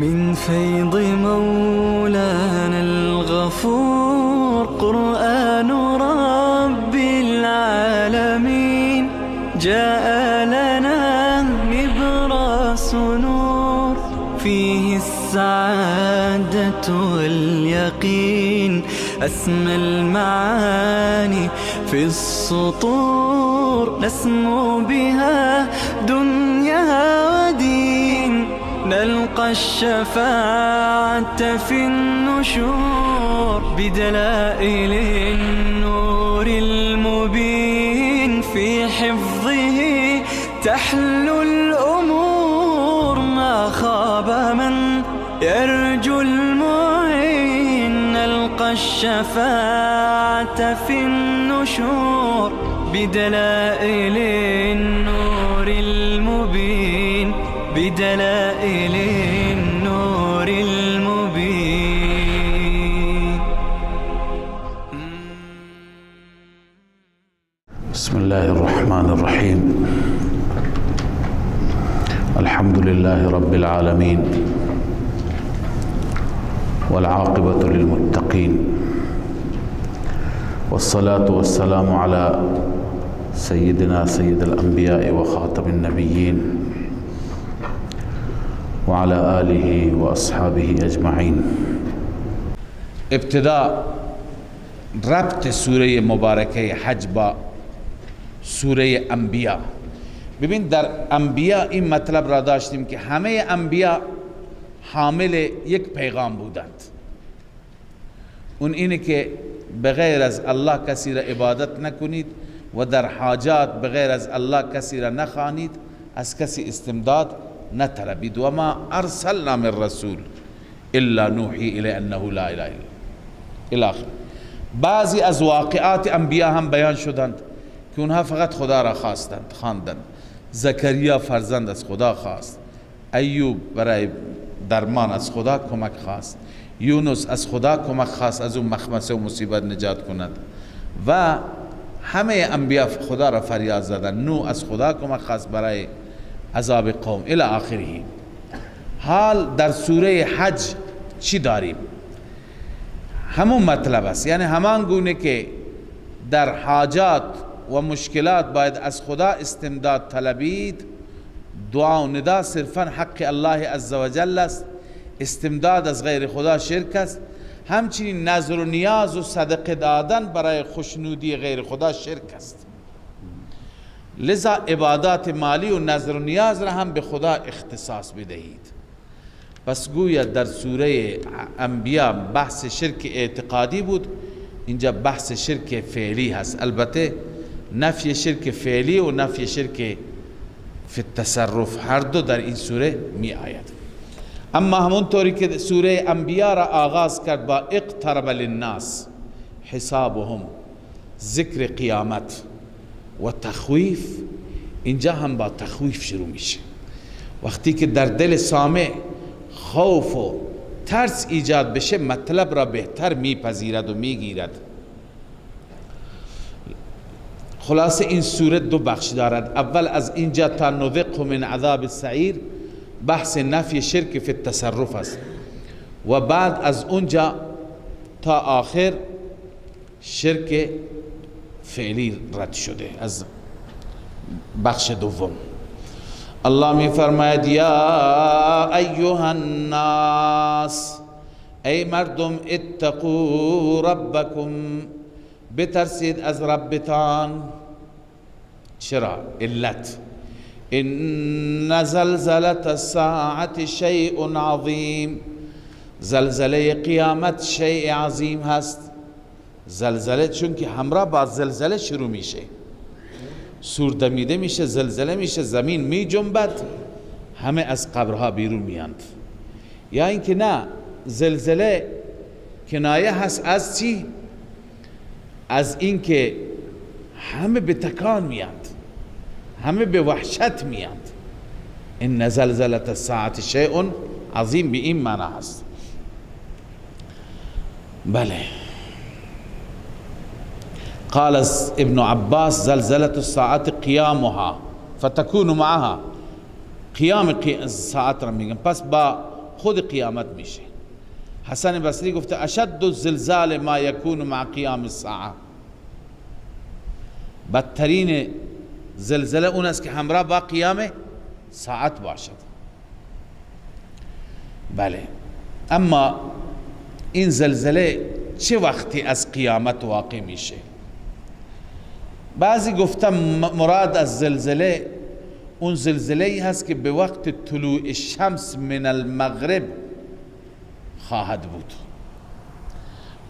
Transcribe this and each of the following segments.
من فيض مولانا الغفور. قرآن رب العالمين جاء لنا نبراس نور، فيه السعادة واليقين، أسمى المعاني في السطور، نسمو بها دنيا ودين، نلقى الشفاعة في النشور، بدلائل النور المبين، في حفظه تحلو الأمور، ما خاب من يرجو المعين، نلقى الشفاعة في النشور، بدلائل النور المبين، بدلائل النور المبين. بسم الله الرحمن الرحیم. الحمد لله رب العالمين، والعاقبة للمتقين، والصلاة والسلام على سيدنا سيد الأنبياء وخاتم النبيين وعلى آله وأصحابه اجمعین. ابتدا ربط سوره مبارکه حج با سوره انبیا. ببین، در انبیا این مطلب را داشتیم که همه انبیا حامل یک پیغام بودند، اون اینه که بغیر از الله کسی را عبادت نکنید و در حاجات بغیر از الله کسی را نخوانید، از کسی استمداد نطلبید. و ما ارسلنا من رسول الا نوحی الیه انه لا اله الا الاخر. بعضی از واقعات انبیا هم بیان شدند که اونها فقط خدا را خواستند، خواندند. زکریا فرزند از خدا خواست، ایوب برای درمان از خدا کمک خواست، یونس از خدا کمک خواست از اون مخمصه و مصیبت نجات کند، و همه انبیا خدا را فریاد زدند. نوح از خدا کمک خواست برای عذاب قوم الی آخره. حال در سوره حج چی داریم؟ همون مطلب است، یعنی همان گونه که در حاجات و مشکلات باید از خدا استمداد طلبید، دعا و ندا صرفا حق الله عزوجل است، استمداد از غیر خدا شرک است. همچنین نذر و نیاز و صدقه دادن برای خوشنودی غیر خدا شرک است. لذا عبادات مالی و نذر و نیاز را هم به خدا اختصاص بدهید. پس گویا در سوره انبیا بحث شرک اعتقادی بود، اینجا بحث شرک فعلی هست. البته نفی شرک فعلی و نفی شرک فی التصرف هر دو در این سوره می آید. اما همونطوری که سوره انبیا را آغاز کرد با اقترب للناس حسابهم، ذکر قیامت و تخویف، اینجا هم با تخویف شروع میشه. وقتی که در دل سامع خوف و ترس ایجاد بشه، مطلب را بهتر میپذیرد و میگیرد. خلاصه این سوره دو بخش دارد. اول از اینجا تا نذقه من عذاب السعیر بحث نفی شرک فی التصرف است، و بعد از اونجا تا آخر شرک فعلی رد شده از بخش دوم. الله می فرماید یا ایها الناس، ای مردم، اتقوا ربکم، بترسید از ربتان. چرا؟ علت ان زلزلة الساعة شیء عظیم، زلزله قیامت شیء عظیم هست. زلزله چون که همراه با زلزله شروع میشه، سور دمیده میشه، زلزله میشه، زمین می جنبد، همه از قبرها بیرون میاند. یا اینکه نه، زلزله کنایه هست از چی؟ از اینکه همه به تکان میاند، همه به وحشت میاند. ان زلزله الساعة شیء عظیم به این معنی هست. بله، قال ابن عباس زلزلة الساعة قیامها فتكون معها، قیام ساعت را میگن. پس با خود قیامت میشه. حسن بصری گفته اشد الزلزال ما یکون مع قیام الساعه، بدترین زلزله اون است که همراه با قیام ساعت باشد. بله، اما این زلزله چه وقتی از قیامت واقع میشه؟ بعضی گفتم مراد از زلزله اون زلزله ای هست که به وقت طلوع شمس من المغرب خواهد بود.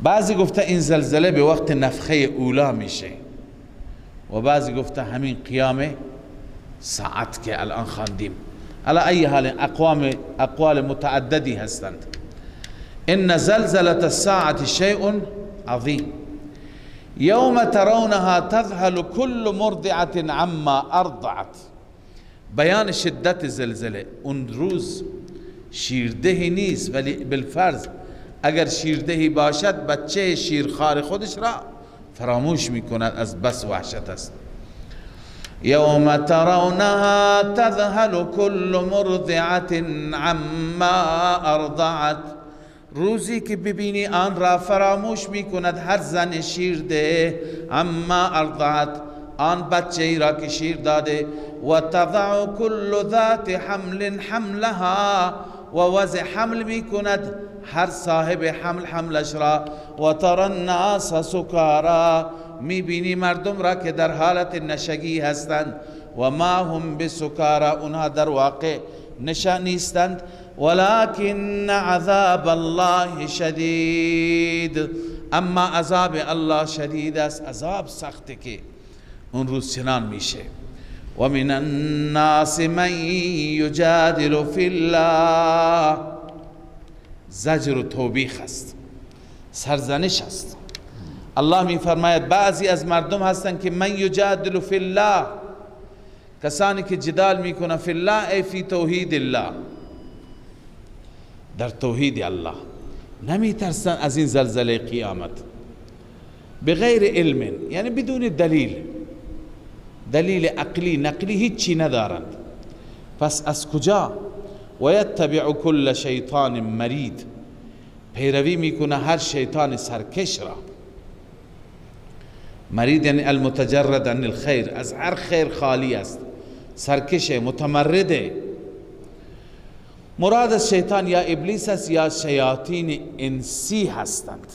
بعضی گفته این زلزله به وقت نفخه اولا میشه و بعضی گفته همین قیام ساعت که الان خواندیم. علی ای حال اقوال متعددی هستند. ان زلزله الساعة شیء عظیم یوم ترونها تذهل كل مرضعة عما ارضعت. بیان شدت زلزله، اون روز شیردهی نیست، ولی بالفرض اگر شیردهی باشد بچه شیرخوار خودش را فراموش میکند، از بس وحشت است. یوم ترونها تذهل كل مرضعة عما ارضعت، روزی که ببینی آن را فراموش میکند هر زن شیرده، عما ارضعت، آن بچه ای را که شیر داده، و تضع كل ذات حمل حملها، و وضع حمل میکند هر صاحب حمل حملش را، و ترى الناس سکارا، میبینی مردم را که در حالت نشگی هستند، و ما هم بسکارا، اونها در واقع نشه نیستند، ولكن عذاب الله شدید، اما عذاب الله شدید است، عذاب سخته که اون روز چنان میشه. و من الناس من یجادل فی الله، زجر و توبیخ است، سرزنش است. الله می فرماید بعضی از مردم هستند که من یجادل فی الله، کسانی که جدال میکنه فی الله ای فی توحید الله، در توحید الله، نمی ترسن از این زلزله قیامت، بغیر علم، یعنی بدون دلیل، دلیل عقلی نقلی هیچی ندارند. پس از کجا؟ و یتبع کل شیطان مرید، پیروی میکنه هر شیطان سرکش را. مرید یعنی المتجرد عن الخیر، از هر خیر خالی است، سرکش، متمرده. مراد از شیطان یا ابلیس است یا شیاطین انسی هستند،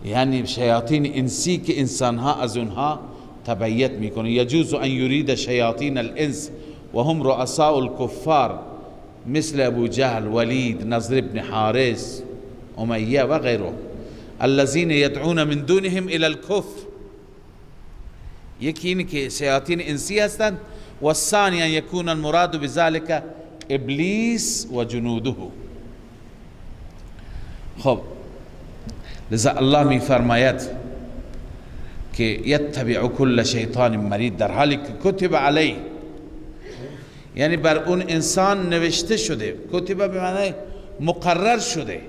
یعنی شیاطین انسی که انسانها از اونها تبعیت میکنه. یجوز ان یرید شیاطین الانس و هم رؤساء الكفار مثل ابو جهل، ولید، نضر بن حارث، امیه و غیره، الذين يدعون من دونهم الى الكفر. یکی اینه که شیاطین انسی هستند، و الثانی ان يكون المراد بذلك ابلیس و جنوده. خب لذا الله می فرماید که یتبع کل شیطان مرید، در حالی که کتب علیه، یعنی بر اون انسان نوشته شده، کتب به معنی مقرر شده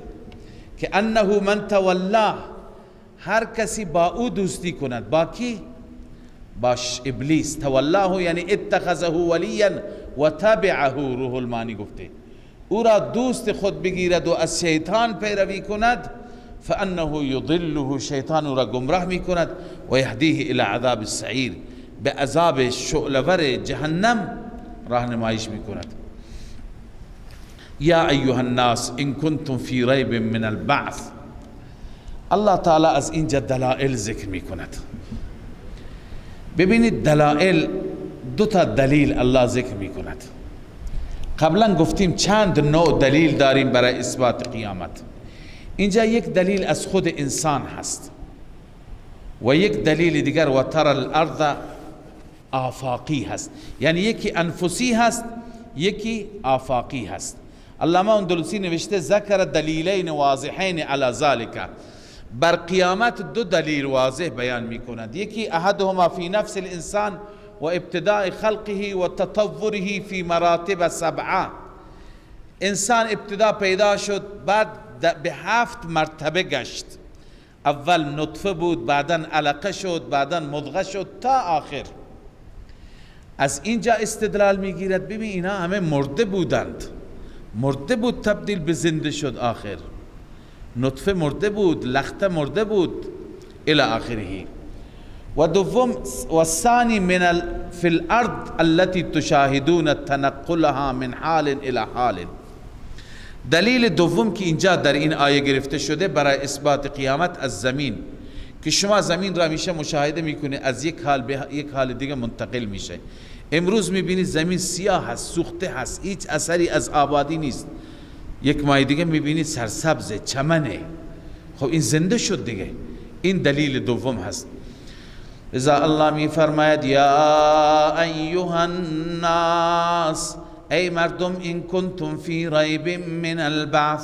که انه من تولاه، هر کسی با او دوستی کند، با کی؟ با ابلیس. تولاه یعنی اتخذه ولیا و تبعه، روح المانی گفته او را دوست خود بگیرد و از شیطان پیروی کند، فانه یضله، شیطان او را گمراه می کند، و یهدیه الی عذاب السعیر، به عذاب شعله‌ور جهنم راهنماییش می کند. یا ایها الناس ان کنتم فی ریب من البعث. الله تعالی از اینجا دلائل ذکر می کند. ببینید دلائل، دو تا دلیل الله ذکر می کند. قبلا گفتیم چند نوع دلیل داریم برای اثبات قیامت. اینجا یک دلیل از خود انسان هست و یک دلیل دیگر و تر الارض آفاقی هست، یعنی یکی انفسی هست یکی آفاقی هست. علامه اندلسی نوشته ذکر دلیلین واضحین علی ذلک، بر قیامت دو دلیل واضح بیان می کند. یکی احدهما فی نفس الانسان و ابتداء خلقه و تطوره فی مراتب سبعه. انسان ابتدا پیدا شد، بعد به 7 مرتبه گشت. اول نطفه بود، بعدا علقه شد، بعدا مضغه شد تا آخر. از اینجا استدلال میگیرد ببین اینا همه مرده بودند، مرده بود تبدیل به زنده شد. آخر نطفه مرده بود، لخته مرده بود، الى آخره. و دوم والثانی من فی الارض التي تشاهدون تنقلها من حال الى حال. دلیل دوم که اینجا در این آیه گرفته شده برای اثبات قیامت از زمین، که شما زمین را میشه مشاهده میکنه از یک حال به یک حال دیگه منتقل میشه. امروز میبینید زمین سیاه هست، سوخته هست، هیچ اثری از آبادی نیست. یک ماه دیگه میبینید سرسبزه، چمنه. خب این زنده شد دیگه. این دلیل دوم هست. لذا الله می فرماید یا ایها الناس، ای مردم، این کنتم فی ریب من البعث،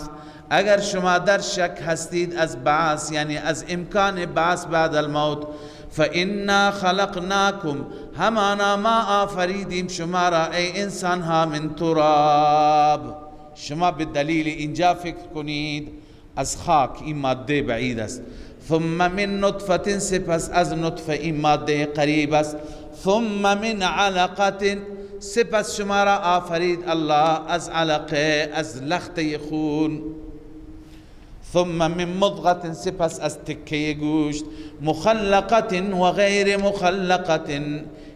اگر شما در شک هستید از بعث، یعنی از امکان بعث بعد الموت، فإنا خلقناکم، همانا ما آفریدیم شما را ای انسان ها، من تراب. شما به دلیل اینجا فکر کنید از خاک، این ماده بعید است. ثم من نطفة، سپس از نطفه، این ماده قریب است. ثم من علقة، سپس شما را آفرید الله از علقه، از لخته خون. ثم من مضغة، سپس از تکه گوشت. مخلقة و غیر مخلقة،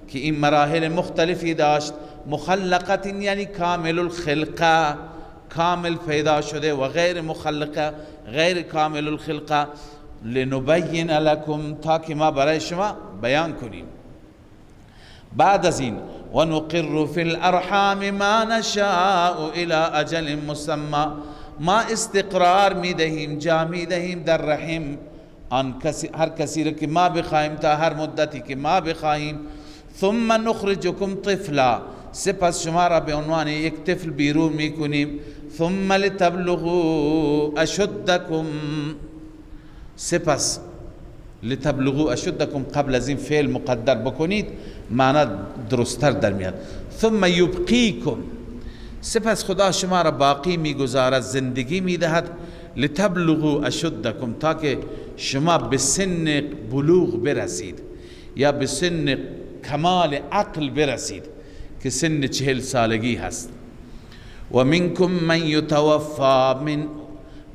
که این مراحل مختلفی داشت. مخلقة یعنی کامل الخلقه، کامل پیدا شده، و غیر مخلقه غیر کامل الخلقه. لنبین لکم، تا که ما برای شما بیان کنیم. بعد از این ونقر فی الارحام ما نشاء الى اجل مسمى، ما استقرار میدهیم، جا میدهیم در رحم آن کسی، هر کسی را که ما بخواهیم تا هر مدتی که ما بخواهیم. ثم نخرجکم طفلا، سپس شما را به عنوان یک طفل بیرون میکنیم. ثم لتبلغوا اشدکم، سپس لتبلغوا اشدکم قبل از این فعل مقدر بکنید معنی درستتر در میاد. ثم یبقیکم، سپس خدا شما را باقی میگذارد، زندگی میدهد. لتبلغوا اشدکم، تا که شما به سن بلوغ برسید یا به سن کمال عقل برسید که سن 40 سالگی هست. و منکم من یتوفا، من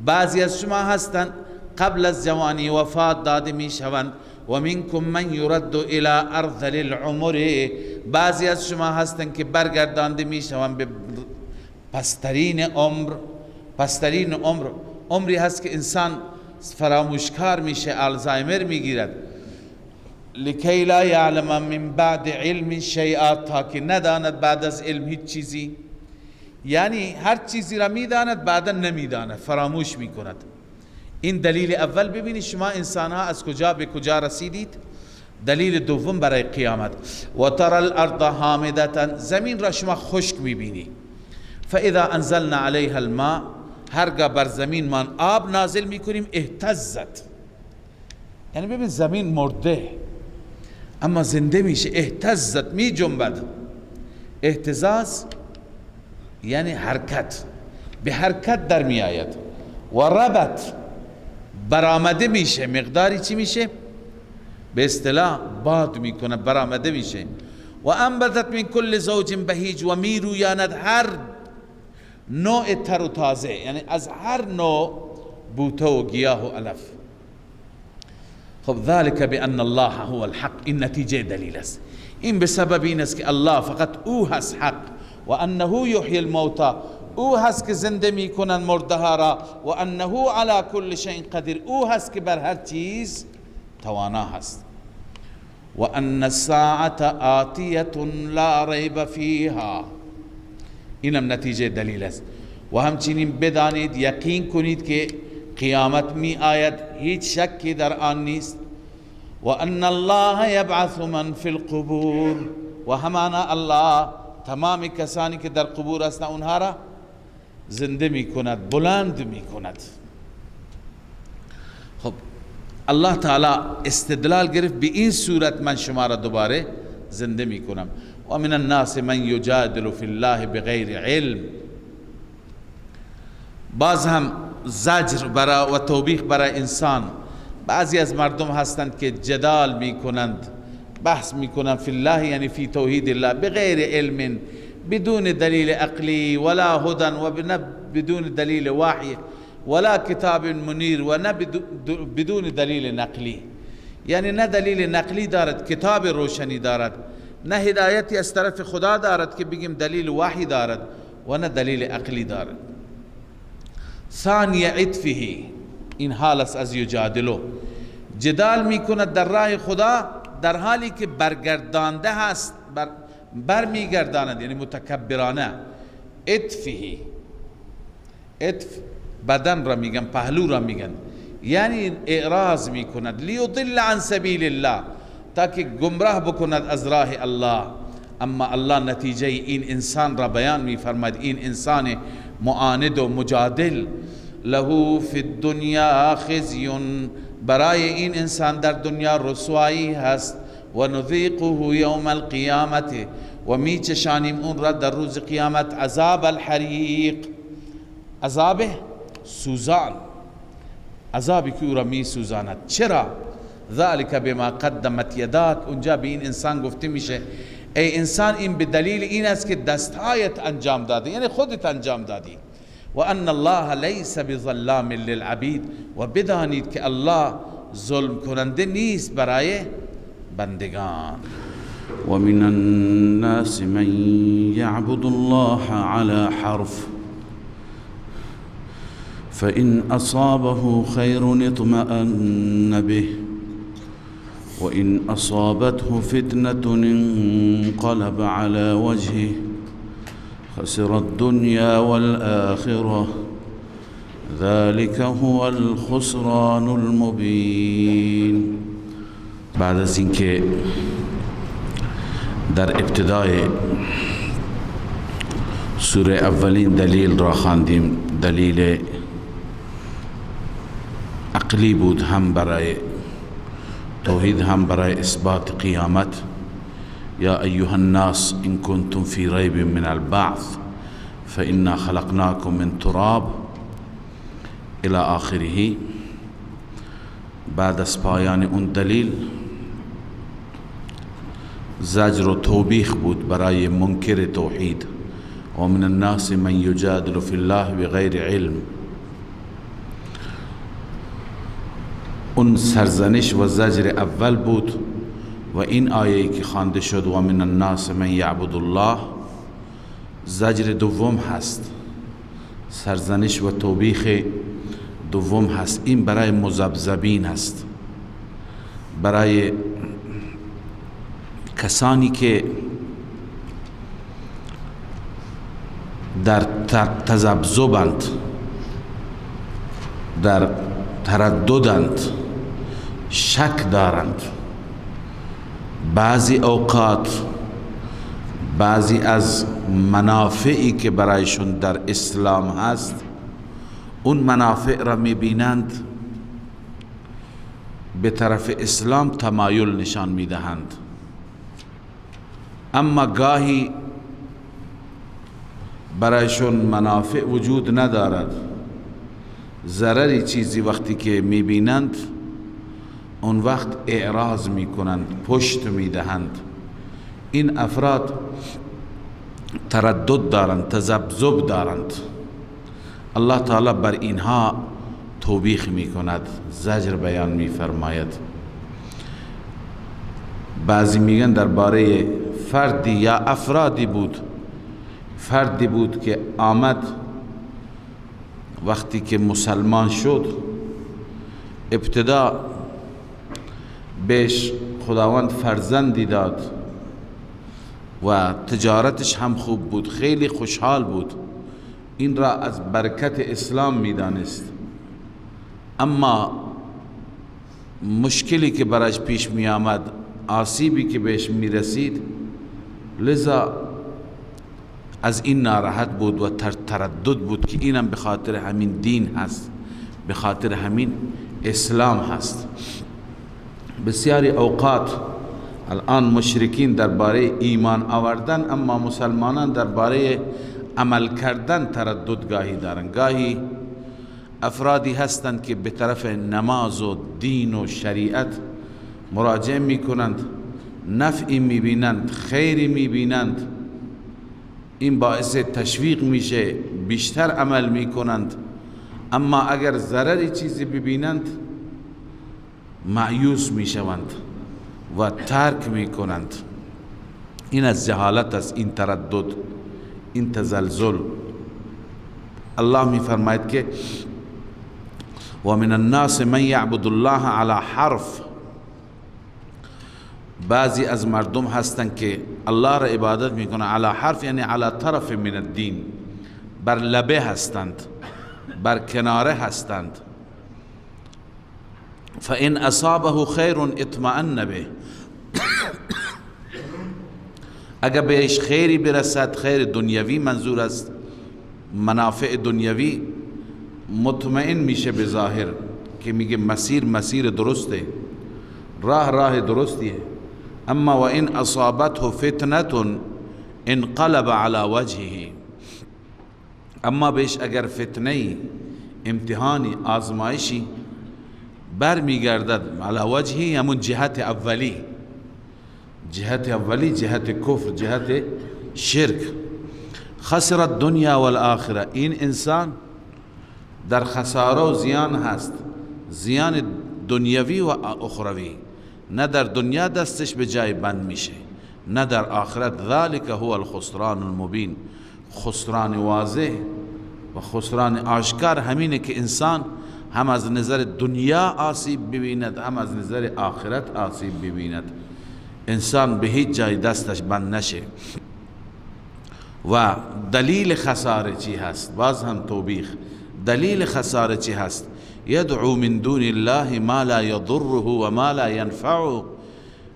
بعضی از شما هستند قبل از جوانی وفات داده می شوند. و منکم من یرد الی ارذل العمر، بعضی از شما هستند که برگردانده می شوند به پسترین عمر. پسترین عمر عمری هست که انسان فراموشکار میشه، آلزایمر میگیرد. لکی لا یعلم من بعد علم شیئا، تا که نداند بعد از علم هیچ چیزی، یعنی هر چیزی را میداند بعدا نمیداند، فراموش میکند. این دلیل اول. ببینید شما انسان ها از کجا به کجا رسیدید. دلیل دوم برای قیامت، و تر الارض هامدة، زمین را شما خشک میبینی. فاذا انزلنا علیها الماء، هرگاه بر زمین من آب نازل میکنیم، اهتزت، یعنی ببین زمین مرده اما زنده میشه، اهتزت می جنبد. اهتزاز یعنی حرکت، به حرکت در می آید. و ربت، برآمده میشه، مقداری چی میشه؟ به اصطلاح باد میکنه، برآمده میشه. و انبتت من کل زوج بهیج، و میرویاند هر نوع تر و تازه، یعنی از هر نوع بوته و گیاه و علف. خب ذلك بأن الله هو الحق، این نتیجه دلیل است. این به سبب این است که الله فقط او هست حق، و انه یحیی الموتی، او هست که زنده میکنن مرده ها را، و انه علی کل شیء قدیر، او هست که بر هر چیز توانا هست. و ان الساعة آتیة لا ریب فیها، اینم نتیجه دلیل است. و همچنین بدانید، یقین کنید که قیامت می آید، هیچ شکی در آن نیست. و ان الله یبعث من فی القبور، و همانا الله تمام کسانی که در قبور هستند اونها را زنده می کند، بلند می کند. خب الله تعالی استدلال گرفت به این صورت من شما را دوباره زنده می کنم. و من الناس من یجادل فی الله بغیر علم، باز هم زجر برای و توبیخ برای انسان. بعضی از مردم هستند که جدال می کنند، بحث می کنند، فی الله یعنی فی توحید الله، بغیر علم، بدون دلیل عقلی ولا هدى و بدون دلیل وحی ولا کتاب منیر و نه بدون دلیل نقلی. یعنی نه دلیل نقلی دارد، کتاب روشنی دارد، نه هدایتی از طرف خدا دارد که بگیم دلیل وحی دارد، و نه دلیل عقلی دارد. ثانی عطفه، این حال است از یجادلو، جدال میکند در راه خدا در حالی که برگردانده هست، برمیگرداند، یعنی متکبرانه. عطفه، عطف بدن را میگن، پهلو را میگن، یعنی اعراض میکند. لیضل عن سبیل الله، تاکه گمراه بکند از راه الله. اما الله نتیجه این انسان را بیان میفرماید، این انسان معاند و مجادل، له فی الدنیا خزی، برای این انسان در دنیا رسوایی هست، و نذیقه یوم القیامت، و میچشانیم اون را در روز قیامت عذاب الحریق، عذاب سوزان، عذابی که او را می سوزاند. چرا؟ ذلك بما قدمت یداک. اونجا به این انسان گفته میشه ای انسان، این به دلیل این است که دستهایت انجام دادی، یعنی خودت انجام دادی. و ان الله لیس بظلام للعبید، و بدانید که الله ظلم کننده نیست برای بندگان. و من الناس من یعبد الله على حرف فإن أصابه خير اطمأن به وإن أصابته فتنة انقلب على وجهه خسر الدنيا والآخرة ذلك هو الخسران المبين. بعد از اینکه در ابتدای سوره اولین دلیل را خواندیم، دلیل عقلی بود، هم برای توحید هم برای اثبات قیامت. یا ایها الناس ان کنتم فی ریب من البعث فإنا خلقناکم من تراب الی آخره. بعد از پایان اون دلیل زجر و توبیخ بود برای منکر توحید. و من الناس من یجادل فی الله بغیر علم. اون سرزنش و زجر اول بود و این آیه که خوانده شد و من الناس من یعبد الله زجر دوم هست، سرزنش و توبیخ دوم هست. این برای مذبذبین هست، برای کسانی که در تذبذبند، در ترددند، شک دارند. بعضی اوقات بعضی از منافعی که برایشون در اسلام هست اون منافع را میبینند، به طرف اسلام تمایل نشان میدهند. اما گاهی برایشون منافع وجود ندارد، ضرری چیزی وقتی که میبینند اون وقت اعراض میکنند، پشت میدهند. این افراد تردد دارند، تذبذب دارند. الله تعالی بر اینها توبیخ میکند، زجر بیان میفرماید. بعضی میگن درباره فردی یا افرادی بود، فردی بود که آمد وقتی که مسلمان شد ابتدا بهش خداوند فرزندی داد و تجارتش هم خوب بود، خیلی خوشحال بود، این را از برکت اسلام میدانست. اما مشکلی که برایش پیش می آمد، آسیبی که بهش می رسید، لذا از این ناراحت بود و تردد بود که اینم به خاطر همین دین هست، به خاطر همین اسلام هست. بسیاری اوقات الان مشرکین درباره ایمان آوردن، اما مسلمانان درباره عمل کردن تردد گاهی دارن. گاهی افرادی هستند که به طرف نماز و دین و شریعت مراجعه میکنند، نفعی میبینند، خیری میبینند، این باعث تشویق میشه، بیشتر عمل میکنند. اما اگر ضرری چیزی ببینند مایوس میشوند و ترک میکنند. این از جهالت است، این تردد، این تزلزل. الله میفرماید که و من الناس من یعبد الله علی حرف. بعضی از مردم هستند که الله را عبادت میکنند، علی حرف یعنی علی طرف من الدین، بر لبه هستند، بر کناره هستند. فإن اصابه خیر اطمئن به، اگر بهش خیری برسد، خیر دنیوی منظور است، منافع دنیوی، مطمئن میشه به ظاهر که میگه مسیر مسیر درسته، راه راه درستیه. اما و این اصابته فتنه انقلب علی وجهه، اما بهش اگر فتنه، امتحانی، آزمایشی بر میگردد، علی وجهه همون جهت اولی، جهت اولی، جهت کفر، جهت شرک. خسر الدنیا والآخره، این انسان در خساره و زیان هست، زیان دنیوی و اخروی، نه در دنیا دستش به جای بند میشه، نه در آخرت. ذالک هو الخسران المبین، خسران واضح و خسران آشکار همینه که انسان هم از نظر دنیا آسیب ببیند، هم از نظر آخرت آسیب ببیند. انسان به هیچ جای دستش بند نشه. و دلیل خساره چی هست؟ باز هم توبیخ. دلیل خساره چی هست؟ یدعو من دون الله ما لا یضره و ما لا ینفعه،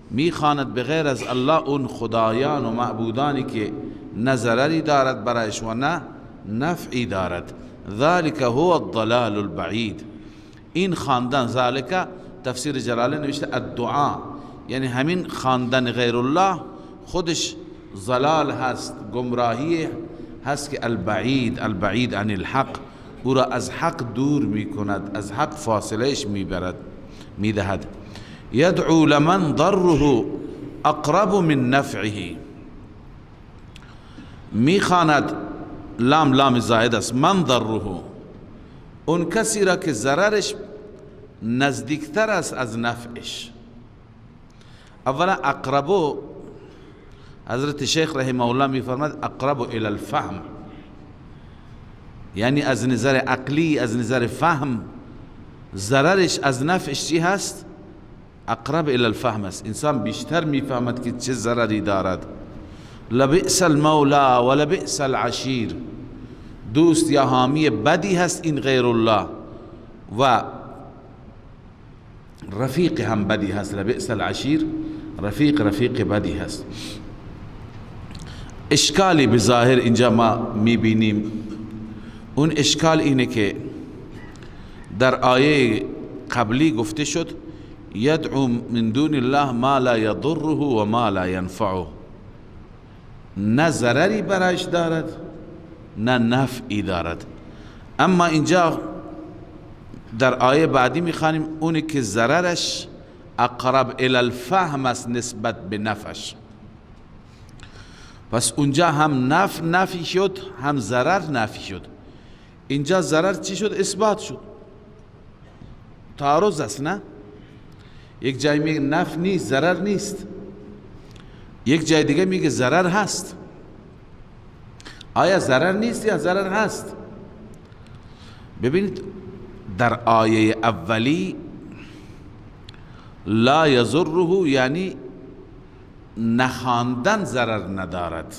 میخواند به غیر از الله اون خدایان و معبودانی که نه ضرری دارد برایش و نه نفعی دارد. ذلك هو الضلال البعید. این خواندن ذالک، تفسیر جلاله نوشته الدعا، یعنی همین خواندن غیر الله خودش ضلال هست، گمراهی هست که البعید، البعید عن الحق، او را از حق دور میکند، از حق فاصلهش میبرد، میدهد. یدعو لمن ضره اقرب من نفعه، میخواند، لام لام زائد است، من ضره، اون کسی را که ضررش نزدیکتر است از نفعش. اولا اقربو، حضرت شیخ رحمه الله میفرماد اقرب الی الفهم، یعنی از نظر عقلی، از نظر فهم، ضررش از نفعش چی هست؟ اقرب الی الفهم است. انسان بیشتر میفهمد که چه ضرری دارد. لبئس المولا و لبئس العشیر، دوست یا حامی بدی هست این غیر الله، و رفیق هم بدی هست. لبئس العشیر، رفیق رفیق بدی هست. اشکالی به ظاهر اینجا ما میبینیم، اون اشکال اینه که در آیه قبلی گفته شد یدعو من دون الله ما لا یضره و ما لا ینفعه، نه ضرری برایش دارد نه نفعی دارد. اما اینجا در آیه بعدی میخوانیم اونی که ضررش اقرب الی الفهم است نسبت به نفعش. پس اونجا هم نفع نفی شد، هم ضرر نفی شد. اینجا ضرر چی شد؟ اثبات شد. تعارض است نه؟ یک جای میگه نفع نیست، ضرر نیست، یک جای دیگه میگه ضرر هست. آیا ضرر نیست یا ضرر هست؟ ببینید در آیه اولی لا یضره، یعنی نخواندن ضرر ندارد،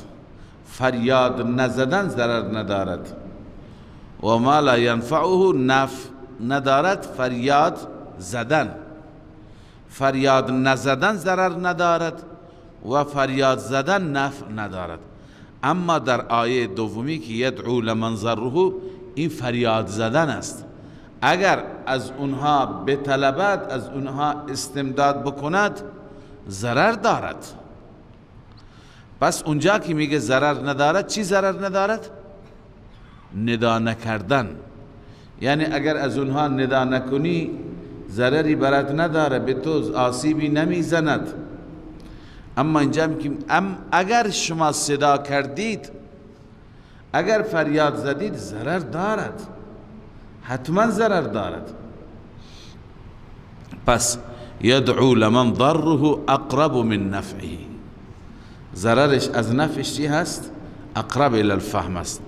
فریاد نزدن ضرر ندارد، و ما لا ینفعه نفع ندارد، فریاد زدن، فریاد نزدن ضرر ندارد و فریاد زدن نفع ندارد. اما در آیه دومی که یدعو لمن ضره، این فریاد زدن است. اگر از اونها بطلبد، از اونها استمداد بکند، ضرر دارد. پس اونجا که میگه ضرر ندارد، چی ضرر ندارد؟ ندا نکردن. یعنی اگر از اونها ندا نکنی ضرری برات نداره، به تو آسیبی نمیزند. اما اینجا میگیم اگر شما صدا کردید اگر فریاد زدید ضرر دارد، حتما ضرر دارد. پس یدعو لمن ضره اقرب من نفعه، ضررش از نفعش چی هست؟ اقرب الى الفهم است.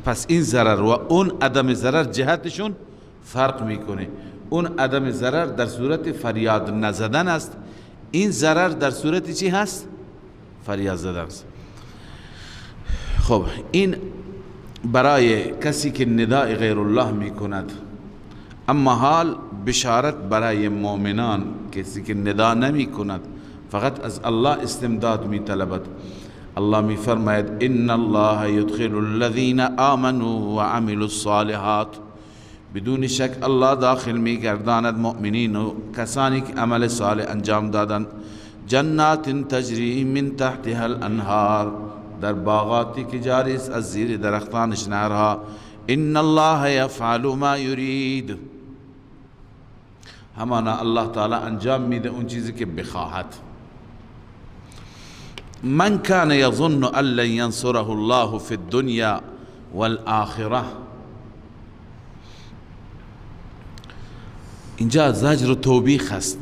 پس این ضرر و اون عدم ضرر جهتشون فرق میکنه. اون عدم ضرر در صورت فریاد نزدن است، این ضرر در صورت چی هست؟ فریاد زدن است. خب این برای کسی که نداء غیر الله میکند. اما حال بشارت برای مؤمنان، کسی که ندا نمی کند فقط از الله استمداد می طلبد. الله می فرماید ان الله یدخل الذین آمنوا وعملوا الصالحات، بدون شک الله داخل می گرداند مؤمنین و کسانی که عمل صالح انجام دادند، جنات تجری من تحتها الانهار، در باغاتی که جاری است از زیر درختانش نهرها. ان الله یفعل ما یرید، همانا الله تعالی انجام میده اون چیزی که بخواهد. من كان يظن ان لن ينصره الله في الدنيا والآخرة. اینجا زجر و توبیخ هست،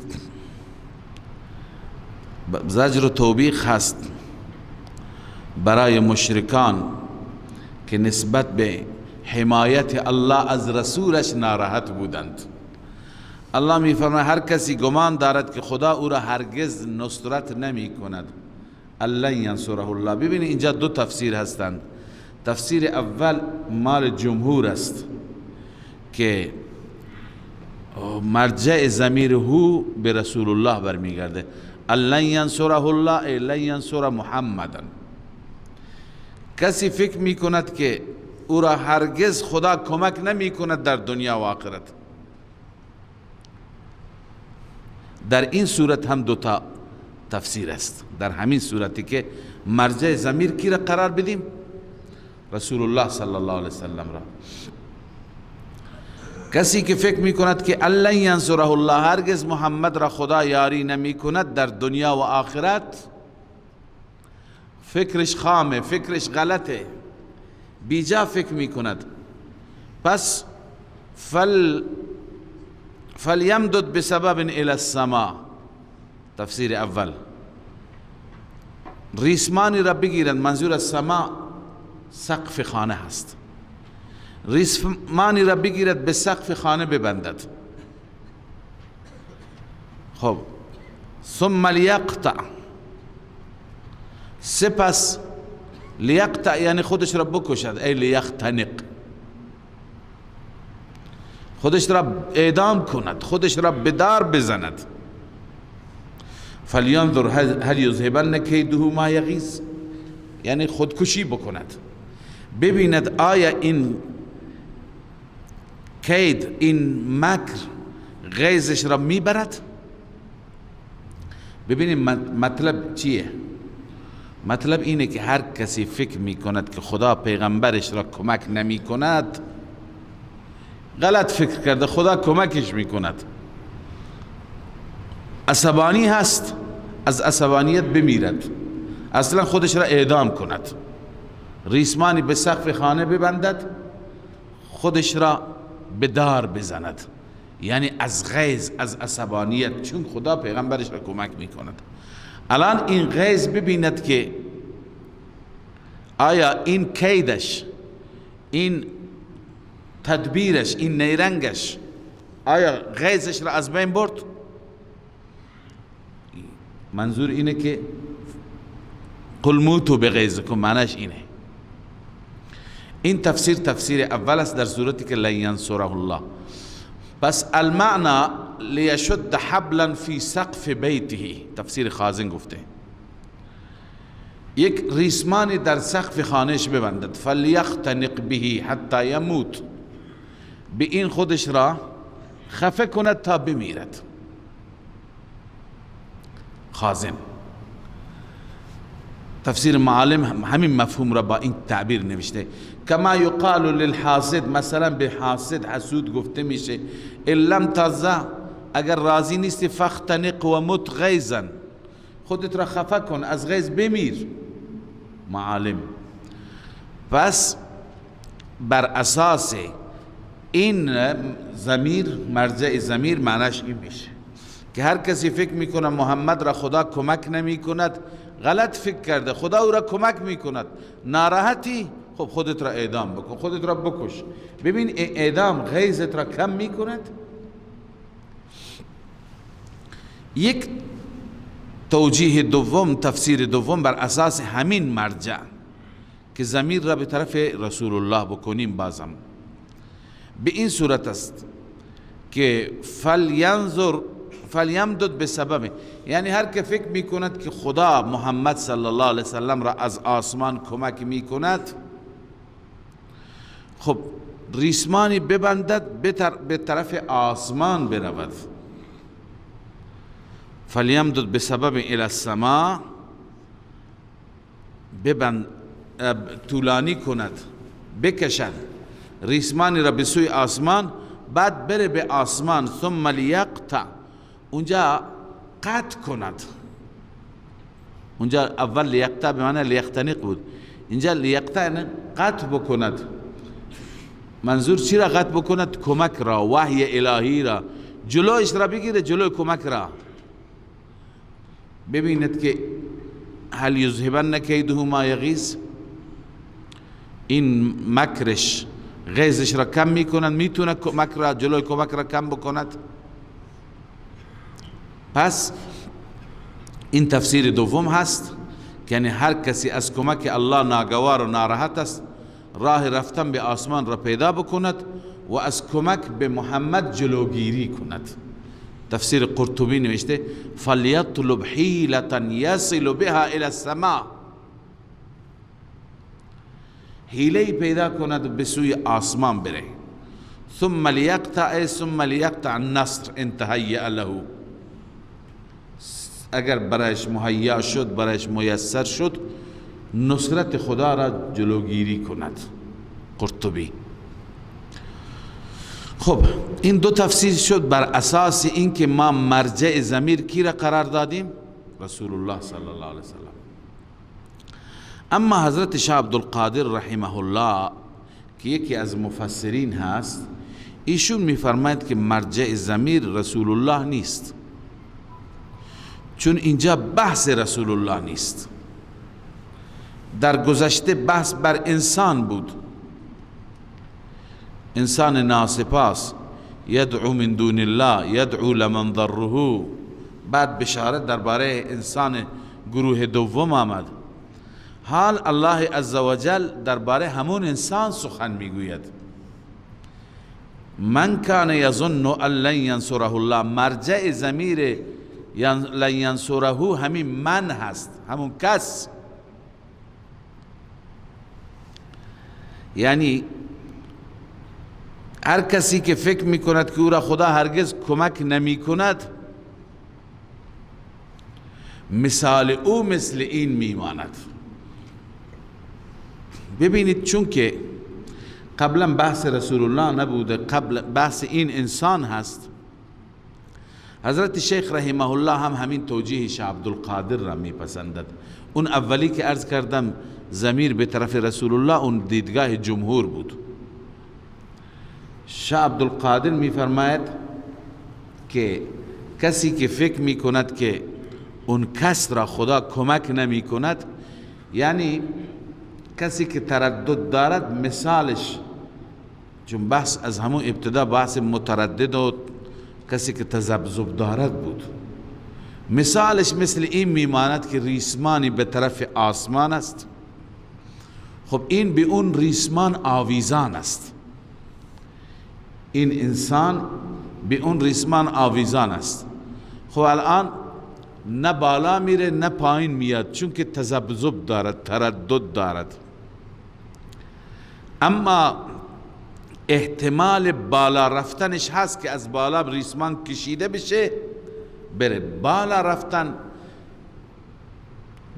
زجر و توبیخ هست برای مشرکان که نسبت به حمایت الله از رسولش ناراحت بودند. الله می فرماید هر کسی گمان دارد که خدا او را هرگز نصرت نمی کند، لن ینصره الله. ببینید اینجا دو تفسیر هستند. تفسیر اول مال جمهور است که مرجع ضمیر هو به رسول الله برمیگرده. لن ینصره الله لن ینصر محمدا. کسی فکر میکند که او را هرگز خدا کمک نمی کند در دنیا و آخرت، در این صورت هم دو تا تفسیر است. در همین صورتی که مرجع ضمیر کی را قرار بدیم؟ رسول الله صلی الله علیه وسلم را. کسی که فکر میکند که لن ینصره الله، هرگز محمد را خدا یاری نمی کند در دنیا و آخرت، فکرش خامه، فکرش غلطه، بیجا فکر میکند. پس فلیمدد بسبب الى السماء، تفسیر اول، ریسمانی را بگیرند، منظور از سما سقف خانه هست، ریسمانی را بگیرد به سقف خانه ببندد. خب ثم لیقطع، سپس لیقطع یعنی خودش را بکشد، ای لیختنق، خودش را اعدام کند، خودش را به دار بزند. فلینظر هل یذهبن کیده ما یغیظ، یعنی خودکشی بکند، ببیند آیا این کید، این مکر غیظش را میبرد. ببینیم مطلب چیه؟ مطلب اینه که هر کسی فکر میکند که خدا پیغمبرش را کمک نمیکند، غلط فکر کرده، خدا کمکش میکند. عصبانی هست، از عصبانیت بمیرد، اصلا خودش را اعدام کند، ریسمانی به سقف خانه ببندد، خودش را به دار بزند، یعنی از غیظ، از عصبانیت، چون خدا پیغمبرش را کمک میکند. الان این غیظ ببیند که آیا این کیدش، این تدبیرش، این نیرنگش، آیا غیظش را از بین برد؟ منظور اینه که قل موتوا بغیظکم، معنیش اینه. این تفسیر تفسیر اول است در صورتی که لن ینصره الله. پس المعنى لیشد حبلا فی سقف بیته، تفسیر خازن گفته یک ریسمانی در سقف خانهش ببندد، فلیختنق به حتی یموت، به این خودش را خفه کند تا بمیرد. خازن تفسیر معالم همین مفهوم را با این تعبیر نوشته. کما یقال للحاسد، مثلا به حاسد، حسود گفته میشه ان لم ترضى، اگر راضی نیستی فاختنق و مت غیظا، خودت را خفه کن، از غیظ بمیر. معالم. پس بر اساس این ضمیر، مرجع ضمیر، معناش این میشه که هر کسی فکر میکنه محمد را خدا کمک نمیکند، غلط فکر کرده. خدا او را کمک میکند. ناراحتی، خب خودت را اعدام بکن، خودت را بکش. ببین اعدام غیظت را کم میکند. یک توجیه دوم، تفسیر دوم بر اساس همین مرجع که ضمیر را به طرف رسول الله بکنیم، بازم به این صورت است که فلینظر فلیمدد به سبب، یعنی هر که فکر میکند که خدا محمد صلی الله علیه وسلم را از آسمان کمک میکند، خب ریسمانی ببندد به طرف آسمان برود. فلیمدد به سبب الی السما، ببند، طولانی کند، بکشد ریسمانی را به سوی آسمان، بعد بره به آسمان. ثم لیقطع، اونجا قطع کند. اونجا اول لیقطع به معنی لیختنق بود، اینجا لیقطع قطع بکند. منظور چی را قطع بکند؟ کمک را، وحی الهی را، جلوش را بگیره، جلوی کمک را. ببیند که هل یذهبن کیده ما یغیظ، این مکرش غیظش را کم میکند، میتونه کمک را، جلوی کمک را کم بکند. پس این تفسیر دوم هست که یعنی هر کسی از کمک الله ناگوار و ناراحت است، راه رفتن به آسمان را پیدا بکند و از کمک به محمد جلوگیری کند. تفسیر قرطبی نوشته فلیطلب حیلة یصل بها الی السماء، حیله پیدا کند به سوی آسمان بره. ثم لیقطع، ثم لیقطع النصر ان تهیأ له، اگر برایش مهیا شد، برایش میسر شد، نصرت خدا را جلوگیری کند. قرطبی. خب این دو تفسیر شد بر اساس اینکه ما مرجع ضمیر کی را قرار دادیم؟ رسول الله صلی الله علیه وسلم. اما حضرت شاه عبدالقادر رحمه الله که یکی از مفسرین هست، ایشون میفرماید که مرجع ضمیر رسول الله نیست، چون اینجا بحث رسول الله نیست. در گذشته بحث بر انسان بود، انسان ناسپاس، یدعو من دون الله یدعو لمن ضره. بعد بشارت درباره انسان گروه دوم آمد. حال الله عزوجل درباره همون انسان سخن میگوید. من کان یظن ان لن ینصره الله، مرجع ضمیر لن ینصره همین من هست، همون کس. یعنی هر کسی که فکر میکند که او را خدا هرگز کمک نمیکند، مثال او مثل این میماند. ببینید، چون که قبلا بحث رسول الله نبوده، قبل بحث این انسان هست. حضرت شیخ رحمه الله هم همین توجیه شاه عبدالقادر را میپسندد. اون اولی که عرض کردم ضمیر به طرف رسول الله، اون دیدگاه جمهور بود. شاه عبدالقادر میفرماید که کسی که فکر میکند که اون کس را خدا کمک نمیکند، یعنی کسی که تردد دارد، مثالش، چون بحث از همون ابتدا بحث متردد و کسی که تذبذب دارد بود، مثالش مثل این میماند که ریسمانی به طرف آسمان است. خب این به اون ریسمان آویزان است، این انسان به اون ریسمان آویزان است. خب الان نه بالا میره نه پایین میاد، چون که تذبذب دارد، تردد دارد. اما احتمال بالا رفتنش هست که از بالا ریسمان کشیده بشه بره. بالا رفتن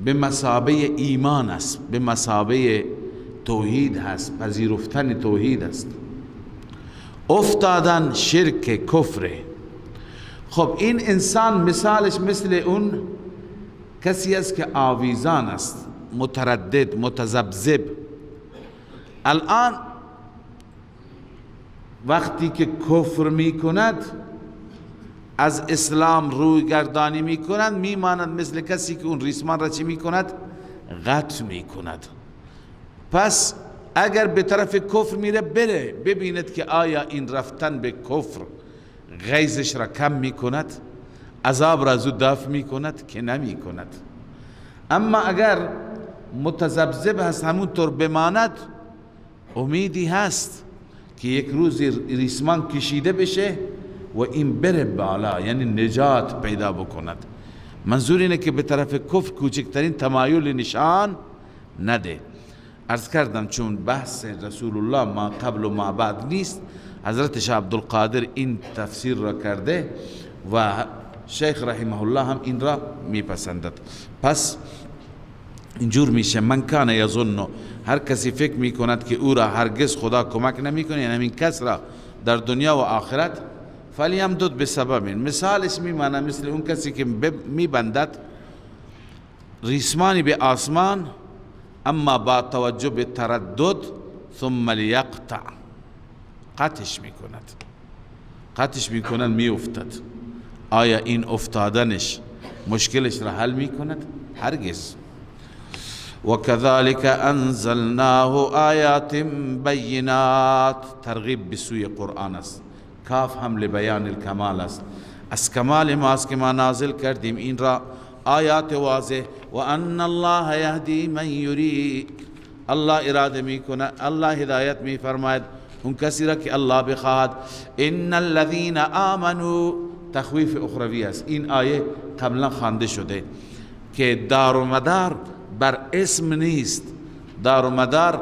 به مثابه ایمان است، به مثابه توحید هست، پذیرفتن توحید است. افتادن شرک، کفره. خب این انسان مثالش مثل اون کسی است که آویزان است، متردد، متذبذب. الان وقتی که کفر میکند، از اسلام روی گردانی میکند، میماند مثل کسی که اون ریسمان را چی میکند؟ قطع میکند. پس اگر به طرف کفر میره، بره ببیند که آیا این رفتن به کفر غیظش را کم میکند، عذاب را زود دفع میکند که نمیکند. اما اگر متذبذب هست، همونطور بماند، امیدی هست که یک روز ریسمان کشیده بشه و این بره بالا، یعنی نجات پیدا بکند. منظور اینه که به طرف کفر کوچکترین تمایل نشان نده. عرض کردم چون بحث رسول الله ما قبل و ما بعد نیست، حضرت شاه عبدالقادر این تفسیر را کرده و شیخ رحمه الله هم این را میپسندد. پس اینجور میشه، من کان یظن، هر کسی فکر میکند که او را هرگز خدا کمک نمیکنه، یعنی همین کس را در دنیا و آخرت، فلیمدد بسبب، مثالش میمانه مثل اون کسی که میبندد ریسمانی به آسمان، اما با توجه به تردد، ثم لیقطع، قطعش میکند، قطعش میکند، میافتد. آیا این افتادنش مشکلش را حل میکند؟ هرگز. وكذلك انزلناه آیات بینات، ترغیب به سوی قرآن است. کاف هم لبیان الکمال است، از کمال ماست که ما نازل کردیم این را، آیات واضح. و ان الله یهدی من یرید، الله اراده میکنه، الله هدایت میفرماید اون کسی را که الله بخواهد. ان الذين آمنوا، تخویف اخروی است. این آیه قبلا خوانده شده که دار و مدار بر اسم نیست، دار و مدار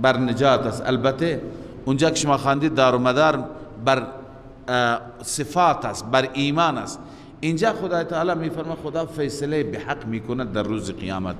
بر نجات است. البته اونجا که شما خواندید دار و مدار بر صفات است، بر ایمان است. اینجا خدای تعالی میفرما خدا فیصله به حق میکند در روز قیامت.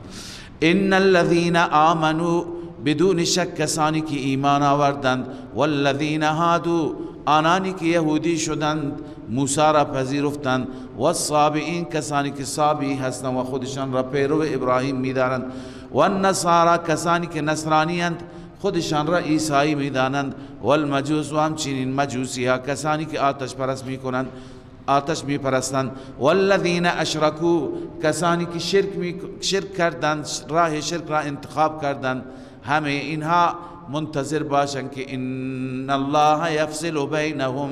ان الذين آمنوا، بدون شک کسانی که ایمان آوردند، والذین هادوا، آنانی که یهودی شدند، موسی را پذیرفتند، والصابئین، کسانی که صابی هستند و خودشان را پیرو ابراهیم میدانند، والنصارا، کسانی که نصرانی اند، خودشان را عیسائی میدانند، والمجوس، و همچنین مجوسی ها، کسانی که آتش پرست میکنند، آتش میپرستند، والذین اشرکو، کسانی که شرک کردند، راه شرک را انتخاب کردند، همه اینها منتظر باشند که ان الله یفصل بینهم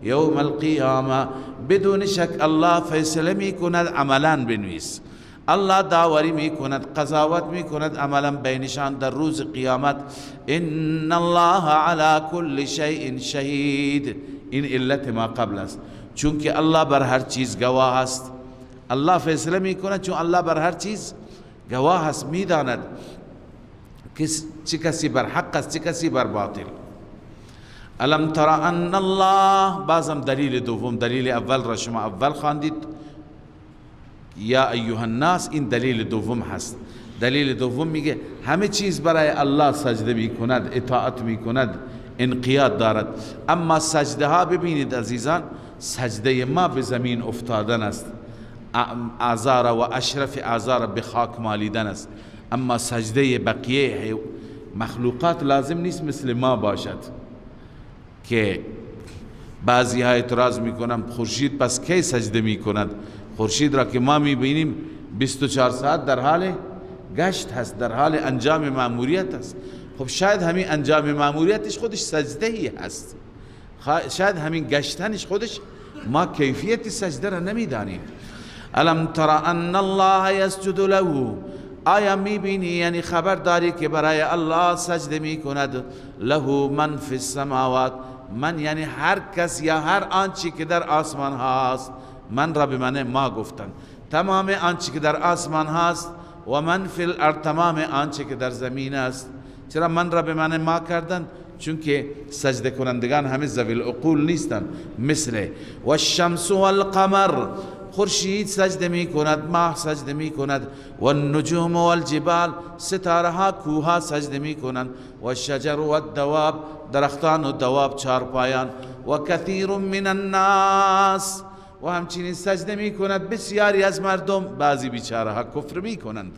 یوم القیامه، بدون شک الله فیصله میکند. عملا بنویس، الله داوری میکند، قضاوت میکند عملا بینشان در روز قیامت. ان الله علی کل شیء شهید، این علت ما قبل است، چون که الله بر هر چیز گواه است. الله فیصله میکند چون الله بر هر چیز گواه است، میداند چه کسی بر حق است، چه کسی بر باطل. الم تر ان الله، بازم دلیل دوم، دلیل اول را شما اول خواندید، یا ایها الناس، این دلیل دوم هست. دلیل دوم میگه همه چیز برای الله سجده میکند، اطاعت میکند، انقیاد دارد. اما سجده ها ببینید عزیزان، سجده ما به زمین افتادن است، آزار و اشرف آزار به خاک مالیدن است. اما سجده بقیه مخلوقات لازم نیست مثل ما باشد که بعضی ها اعتراض میکنن خورشید پس کی سجده میکند؟ خورشید را که ما میبینیم 24 ساعت در حال گشت هست، در حال انجام ماموریت است. خب شاید همین انجام ماموریتش خودش سجده ای هست، شاید همین گشتنش خودش، ما کیفیت سجده را نمیدانیم. الم تر ان الله یسجد له، آیا میبینی، یعنی خبر داری که برای الله سجده میکند، له من فی السماوات، من یعنی هر کس یا هر آنچه که در آسمان هاست، من را به من ما گفتن، تمام آنچه که در آسمان هاست، و من فی الارض، تمام آنچه که در زمین است. چرا من را به من ما کردن؟ چون که سجده کنندگان همه ذوی العقول نیستند. مثل والشمس والقمر، خورشید سجده می کند، ماه سجده می کند، والنجوم والجبال، ستاره ها کوه سجده می کنند، والشجر والدواب، درختان و دواب چارپایان، و کثیر من الناس، و همچنین سجده می کند بسیاری از مردم، بعضی بیچاره ها کفر می کنند.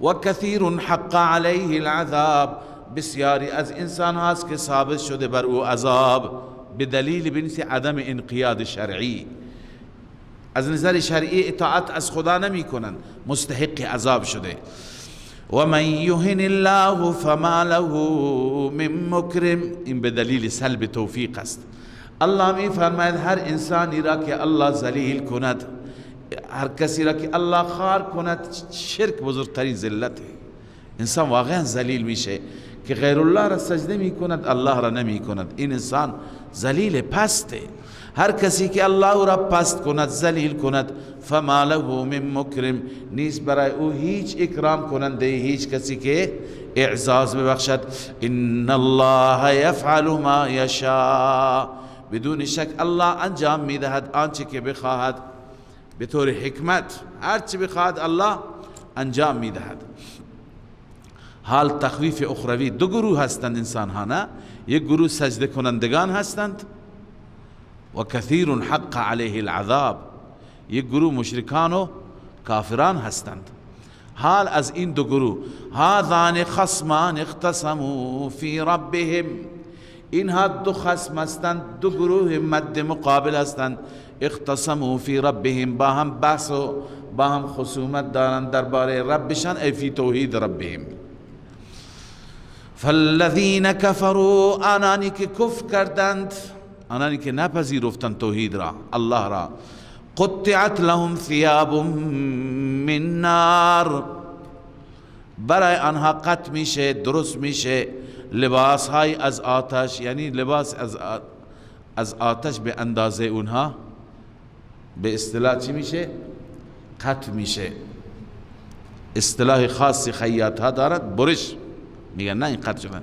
و کثیر حق علیه العذاب، بسیاری از انسان هاست که ثابت شده بر او عذاب به دلیل بنیسی عدم انقیاد شرعی، از نظر شرعی اطاعت از خدا نمی کنند، مستحق عذاب شده. و من یهن الله فما له من مکرم، این به دلیل سلب توفیق است. الله می فرماید هر انسانی را که الله ذلیل کند، هر کسی را که الله خوار کند، شرک بزرگترین ذلته. انسان واقعا ذلیل میشه که غیر الله را سجده میکند، الله را نمی کند. این انسان ذلیل پسته. هر کسی که الله را پست کند، ذلیل کند، فما له من مکرم، نیست برای او هیچ اکرام کننده، هیچ کسی که اعزاز ببخشد. ان الله یفعل ما یشاء، بدون شک الله انجام میدهد آنچه که بخواهد به طور حکمت، هر چه بخواهد الله انجام میدهد. حال تخویف اخروی، دو گروه هستند انسان ها، نه؟ یک گروه سجده کنندگان هستند و کثیر حق علیه العذاب، یک گروه مشرکان و کافران هستند. حال از این دو گروه، هذان خصمان اختصموا فی ربهم، اینها دو خصم هستند، دو گروه مد مقابل هستند. اختصموا فی ربهم، با هم بحث و با هم خصومت دارند درباره ربشان، ای فی توحید ربهم. فالذین کفروا، آنانی که کفر کردند، آنانی که نپذیرفتند توحید را، الله را، قطعت لهم ثیاب من نار، برای آنها قطع میشه، درست میشه لباس های از آتش، یعنی لباس از آتش به اندازه اونها به اصطلاح چی میشه؟ قطع میشه. اصطلاح خاصی خیاط ها دارد، برش میگن، نه این قطع شدن،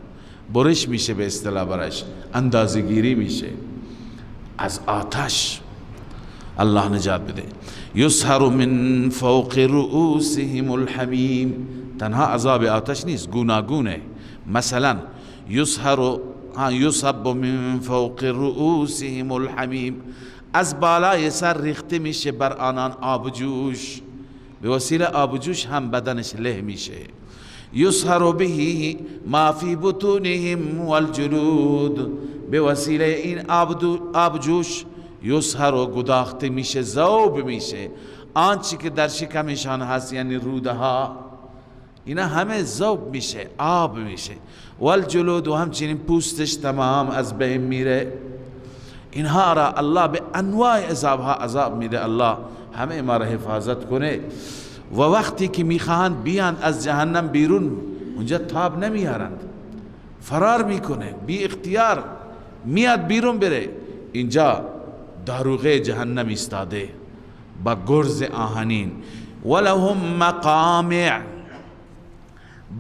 برش میشه به اصطلاح، برش اندازه گیری میشه از آتش. الله نجات بده. یسهر من فوق رؤوسهم الحمیم، تنها عذاب آتش نیست، گوناگونه. مثلا یسهر یصب من فوق رؤوسهم الحمیم، از بالای سر ریخته میشه بر آنان آب جوش، به وسیله آب جوش هم بدنش له میشه. یسهر به ما فی بطونهم والجلود، به وسیله این آب جوش یسهر و گداخته میشه، ذوب میشه آنچه که در شکمشان هست، یعنی روده ها، اینا همه ذوب میشه، آب میشه. والجلود، و همچنین پوستش تمام از بین میره. اینها را الله به انواع عذاب ها عذاب میده. الله همه ما را حفاظت کنه. و وقتی که میخواهند بیان از جهنم بیرون، اونجا تاب نمیارند، فرار میکنه، بی اختیار میاد بیرون بره. اینجا داروغه جهنم ایستاده با گرز آهنین. ولهم مقامع،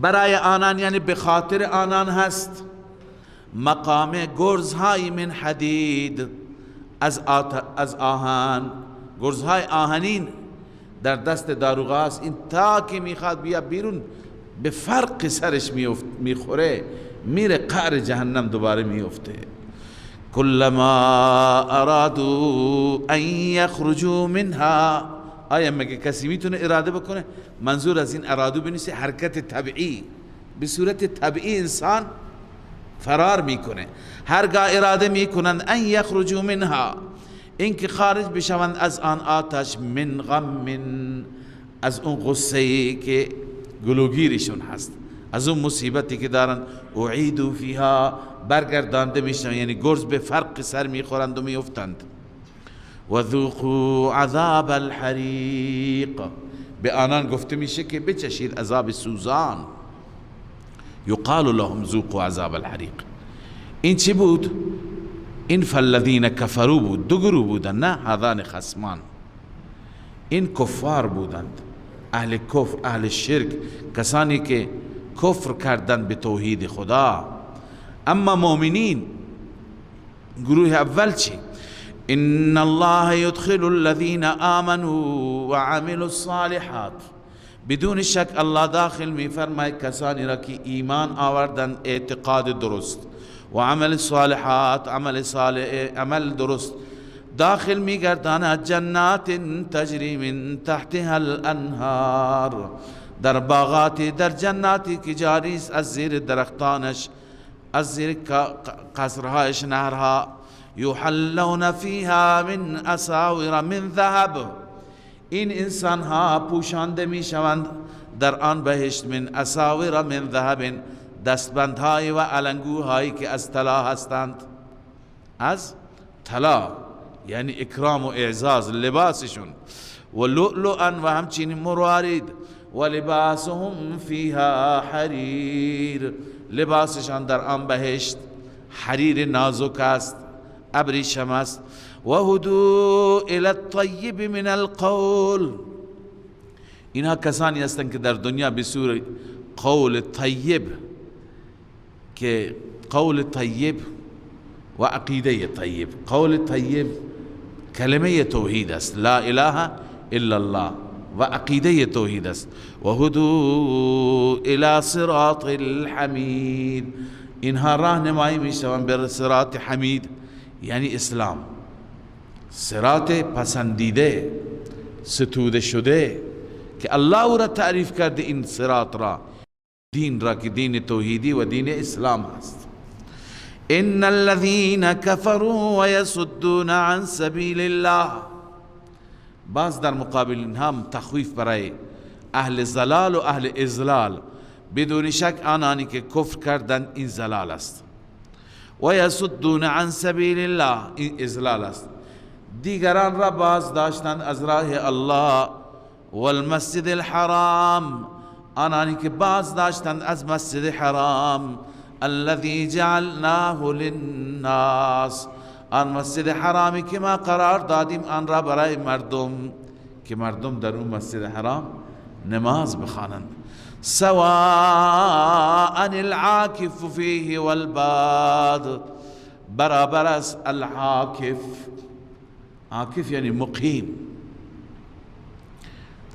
برای آنان یعنی به خاطر آنان هست مقام گرزهای من حدید، از آهن، گرزهای آهنین در دست داروغه است. این تا که میخواد بیا بیرون به فرق سرش میخوره، میره قعر جهنم دوباره میفته. کلما ارادوا ان یخرجوا منها، آیا مگه کسی میتونه اراده بکنه؟ منظور از این ارادو بنویسه حرکت طبیعی، به صورت طبیعی انسان فرار میکنه. هرگاه اراده میکنند ان یخرجوا منها، اینکه خارج بشوند از آن آتش، من غم، از اون غصه ای که گلوگیرشون هست، از اون مصیبتی که دارن، اعیدوا فیها، برگردانده میشن، یعنی گرز به فرق سر میخورند و میافتند. و ذوقوا عذاب الحریق، به آنان گفته میشه که بچشید عذاب سوزان. یقال لهم ذوقوا عذاب الحریق. این چی بود؟ این فالذین کفروا بود، دو گروه بودند، نه هذان خصمان، این کفار بودند، اهل کفر، اهل شرک، کسانی که کفر کردند به توحید خدا. اما مؤمنین گروه اول چی؟ ان الله يدخل الذين آمنوا وعملوا الصالحات، بدون شک الله داخل می فرماید کسانی را که ایمان آوردند، اعتقاد درست، و عمل صالحات، عمل صالح، عمل درست، داخل می گرداند جنات تجری من تحتها الانهار، در باغاتی، در جناتی که جاری است از زیر درختانش، از زیر قصرهایش نهرها. یحلون فیها من اساور من ذهب، این انسان ها پوشانده می شوند در آن بهشت من اساور من ذهب، دستبندهای و علنگوهایی که از طلا هستند، از طلا یعنی اکرام و اعزاز لباسشون، و لؤلؤا و همچنین مروارید، و لباسهم فیها حریر، لباسشان در آن بهشت حریر نازک است، ابریشم است. و هدوا الی الطیب من القول، اینها کسانی هستند که در دنیا به سوی قول طیب، که قول طیب و عقیده طیب، قول طیب کلمه توحید است، لا اله الا الله، و عقیده توحید است. و هدوا الی صراط الحمید، اینها راهنمایی میشوند به صراط حمید یعنی اسلام، صراط پسندیده ستوده شده که الله او را تعریف کرده، این صراط را، دین را که دین توحیدی و دین اسلام است. ان الذين كفروا ويصدون عن سبیل الله، باز در مقابل اینها تخویف برای اهل ضلال و اهل اضلال، بدون شک آنانی که کفر کردند این ضلال است، و یصدون عن سبیل الله این اضلال است، دیگران را باز داشتند از راه الله، والمسجد الحرام، آنانی که باز داشتند از مسجد حرام، الذي جعلناه للناس، آن مسجد حرامی که ما قرار دادیم آن را برای مردم، که مردم در اون مسجد حرام نماز بخوانند. سواء العاکف فیه والباد، برابر است العاکف، عاکف یعنی مقیم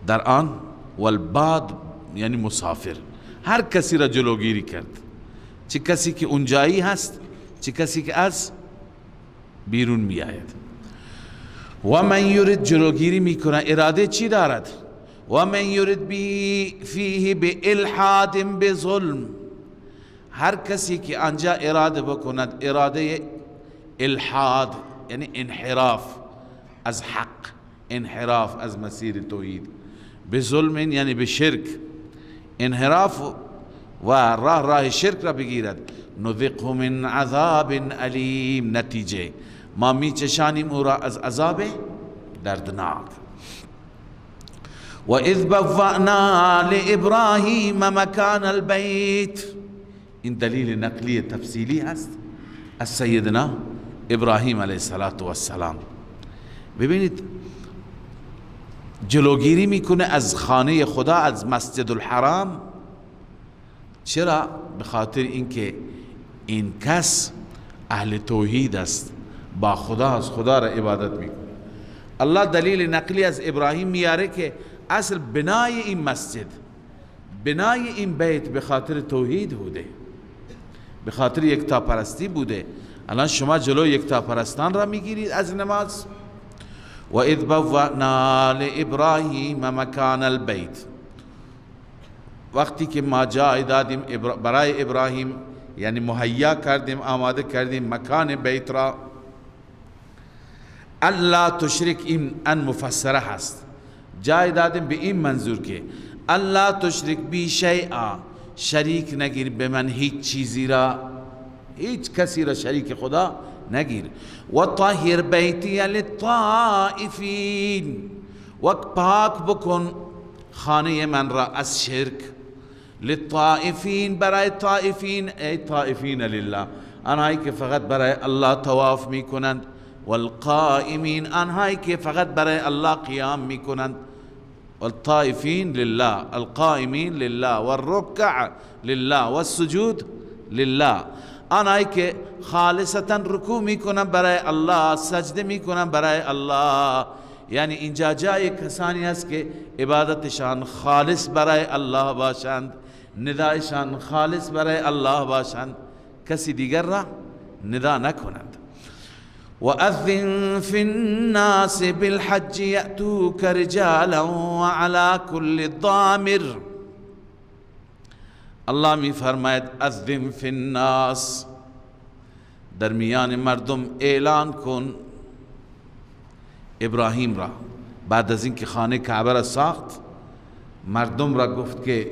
در آن، والباد یعنی مسافر، هر کسی را جلوگیری کرد، چه کسی که اونجایی هست، چه کسی که از بیرون می آید. و من یرد، جلوگیری میکنه، اراده چی دارد؟ و من یرد فیه بالحاد بظلم، هر کسی که آنجا اراده بکند، اراده الحاد یعنی انحراف از حق، انحراف از مسیر توحید، بظلم یعنی به شرک، انحراف و راه شرک را بگیرد، نذقه من عذاب الیم، نتیجه ما میچشانیم او را از عذاب دردناک. و اذ بوأنا لابراهیم مکان البیت، این دلیل نقلی تفصیلی هست از سیدنا ابراهیم علیه السلام. ببینید جلوگیری میکنه از خانه خدا، از مسجد الحرام. چرا؟ به خاطر اینکه این کس اهل توحید است، با خدا است، خدا را عبادت میکنه. الله دلیل نقلی از ابراهیم میاره که اصل بنای این مسجد، بنای این بیت به خاطر توحید بوده، به خاطر یکتاپرستی بوده. الان شما جلو یکتاپرستان را میگیرید از نماز. و اذ بوأنا لابراهیم مکان البیت، وقتی که ما جای دادیم برای ابراهیم، یعنی مهیا کردیم، آماده کردیم مکان بیت را، الا تشرک، این ان مفسره هست، جای دادیم به این منظور که الا تشرک بی شیئا، شریک نگیر به من هیچ چیزی را، هیچ کسی را شریک خدا نگیر. و طهر بیتی للطائفین، و پاک بکن خانه من را از شرک. للطائفین، برای طائفین، ای طائفین لله، آنهایی که فقط برای الله طواف میکنند، والقائمین، آنهایی که فقط برای الله قیام میکنند. والطائفین لله، القائمین لله، والرکع لله، والسجود لله، آنهایی که خالصتا رکوع میکنند برای الله، سجده میکنند برای الله. یعنی اینجا جای کسانی است که عبادتشان خالص برای الله باشند، ندایشان خالص برای الله باشند، کسی دیگر را ندا نکنند. وأذن في الناس بالحج يأتوك رجالا وعلى كل ضامر. الله می فرماید اذن فی الناس، در میان مردم اعلان کن ابراهیم را. بعد از اینکه خانه کعبه را ساخت، مردم را گفت که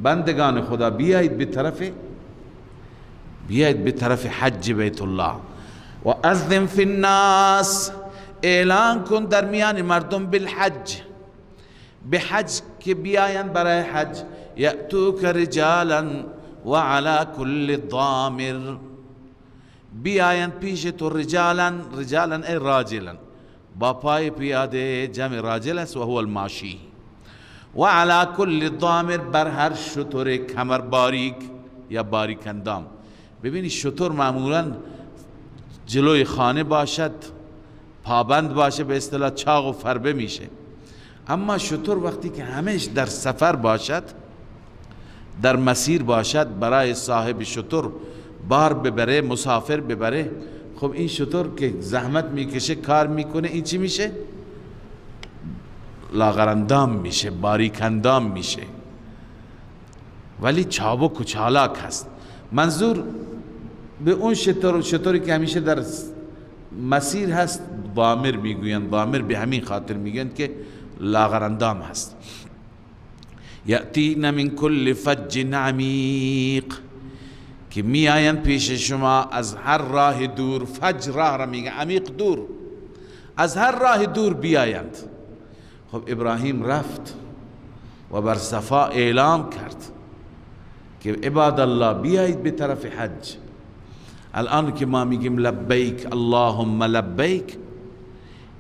بندگان خدا بیایید به طرف حج بیت الله. و اذن فی الناس، اعلان کن در میان مردم بالحج، به حج که بیایند برای حج. یأتوک رجالا و علی کل ضامر، بیایند پیش تو رجالا، رجالا ای راجلا، با پای پیاده، جمع راجل است و هو الماشی. و علی کل ضامر، بر هر شتر کمر باریک یا باریک اندام. ببینید شتر معمولا جلوی خانه باشد، پابند باشه، به اصطلاح چاق و فربه میشه. اما شتر وقتی که همیش در سفر باشد، در مسیر باشد، برای صاحب شتر بار ببره، مسافر ببره، خب این شتر که زحمت میکشه، کار میکنه، این چی میشه؟ لاغرندام میشه، باریکندام میشه، ولی چابک و چالاک هست. منظور به اون شتری که همیشه در مسیر هست ضامر میگویند. ضامر به همین خاطر میگویند که لاغرندام هست. یأتین من کل فج عمیق، که میآیند پیش شما از هر راه دور. فج راه را میگه، عمیق دور، از هر راه دور بیایند. خب ابراهیم رفت و بر صفا اعلام کرد که عباد الله بیایید به طرف حج. الان که ما میگیم لبیک اللهم لبیک،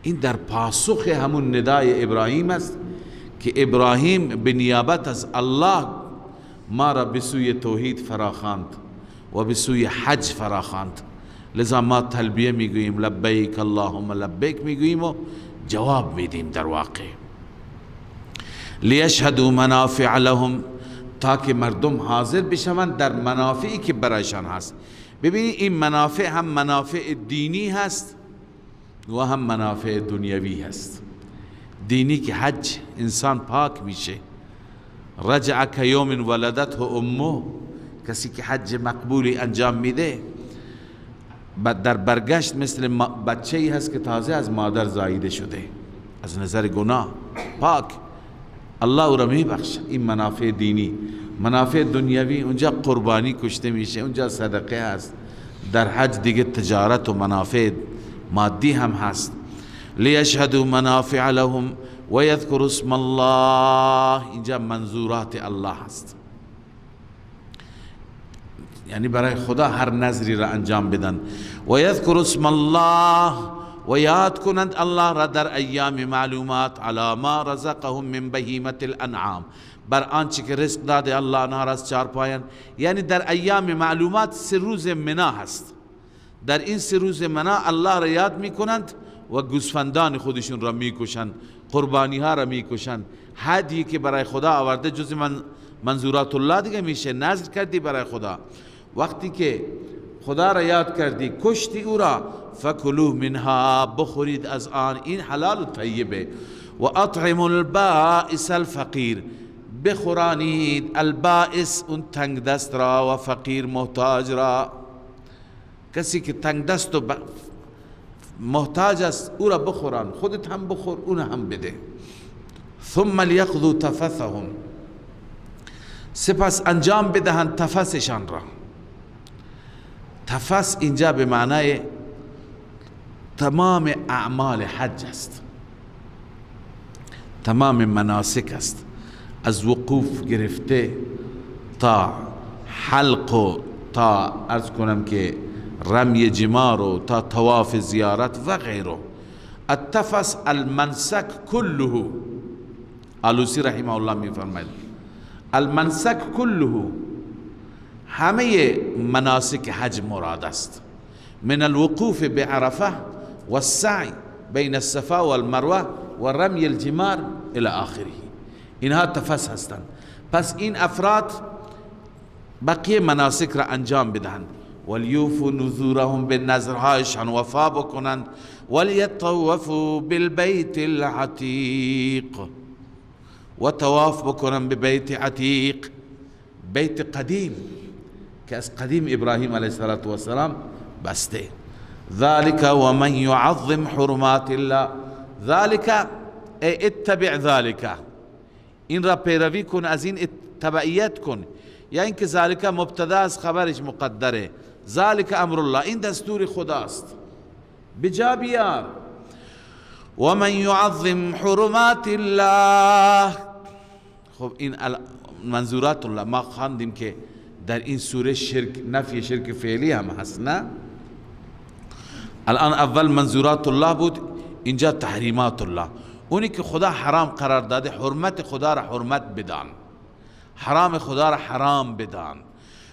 این در پاسخ همون ندای ابراهیم است که ابراهیم به نیابت از الله ما را به سوی توحید فراخواند و به سوی حج فراخواند. لذا ما تلبیه میگوییم، لبیک اللهم لبیک میگوییم و جواب میدیم. در واقع لیشهدوا منافع لهم، تا که مردم حاضر بشوند در منافعی که برایشان هست. ببینید این منافع هم منافع دینی هست و هم منافع دنیوی هست. دینی که حج انسان پاک میشه، رجع که یوم ولدته امه، کسی که حج مقبولی انجام میده در برگشت مثل بچه‌ای هست که تازه از مادر زاییده شده، از نظر گناه پاک، الله او را میبخشد. این منافع دینی. منافع دنیوی اونجا قربانی کشته میشه، اونجا صدقه هست. در حج دیگه تجارت و منافع مادی هم هست. لیشهدوا منافع لهم و یذکروا اسم الله، اینجا منظورات الله هست، یعنی برای خدا هر نظری را انجام بدن. و یذکروا اسم الله، و یاد کنند الله را در ایام معلومات، علی ما رزقهم من بهیمة الانعام، بر آنچه که رزق داده الله آنها را از چارپایان. یعنی در ایام معلومات 3 روز منا هست. در این 3 روز منا الله را یاد میکنند و گوسفندان خودشون را میکشند، قربانی ها را میکشند، هدیه که برای خدا آورده جز منظورات الله دیگه میشه، نذر کردی برای خدا. وقتی که خدا را یاد کردی، کشتی او را، فکلوا منها، بخورید از آن، این حلال و طیبه. و اطعموا البائس الفقیر، بخورانید البائس اون تنگ دست را و فقیر محتاج را. کسی که تنگ دست و محتاج است او را بخوران، خودت هم بخور اون هم بده. ثم لیقضوا تفثهم، سپس انجام بدهند تفسشان را. تفس اینجا به معنای تمام اعمال حج است، تمام مناسک است، از وقوف گرفته تا حلق و تا عرض کنم که رمی جمار و تا طواف زیارت و غیره. التفس المنسک كله، آلوسی رحمه الله می فرماید المنسک كله، همه مناسک حج مراد است، من الوقوف بعرفه والسعی بین الصفا والمروه و رمی الجمار الى آخره. اینها تفس هستند. پس این افراد بقیه مناسک را انجام بدهند، ولیوفوا نذورهم، به نذرهایشان وفا بکنند، ولیطوفوا بالبیت العتیق، و طواف بکنند به بیت عتیق، بیت قدیم که از قدیم ابراهیم علیه السلام بسته. ذلك ومن يعظم حرمات الله، ذلك ای اتبع ذلك، این را پیروی کن، از این تبعیت کن، یا اینکه ذلك مبتدا از خبرش مقدره، ذلك امر الله، این دستور خداست، بجا بیار. ومن يعظم حرمات الله، خب این منظورات الله، ما خواندیم که در این سوره شرک، نفی شرک فعلی هم هست، نه؟ الان اول منظورات الله بود، اینجا تحریمات الله، اونی که خدا حرام قرار داده حرمت خدا را حرمت بدان، حرام خدا را حرام بدان.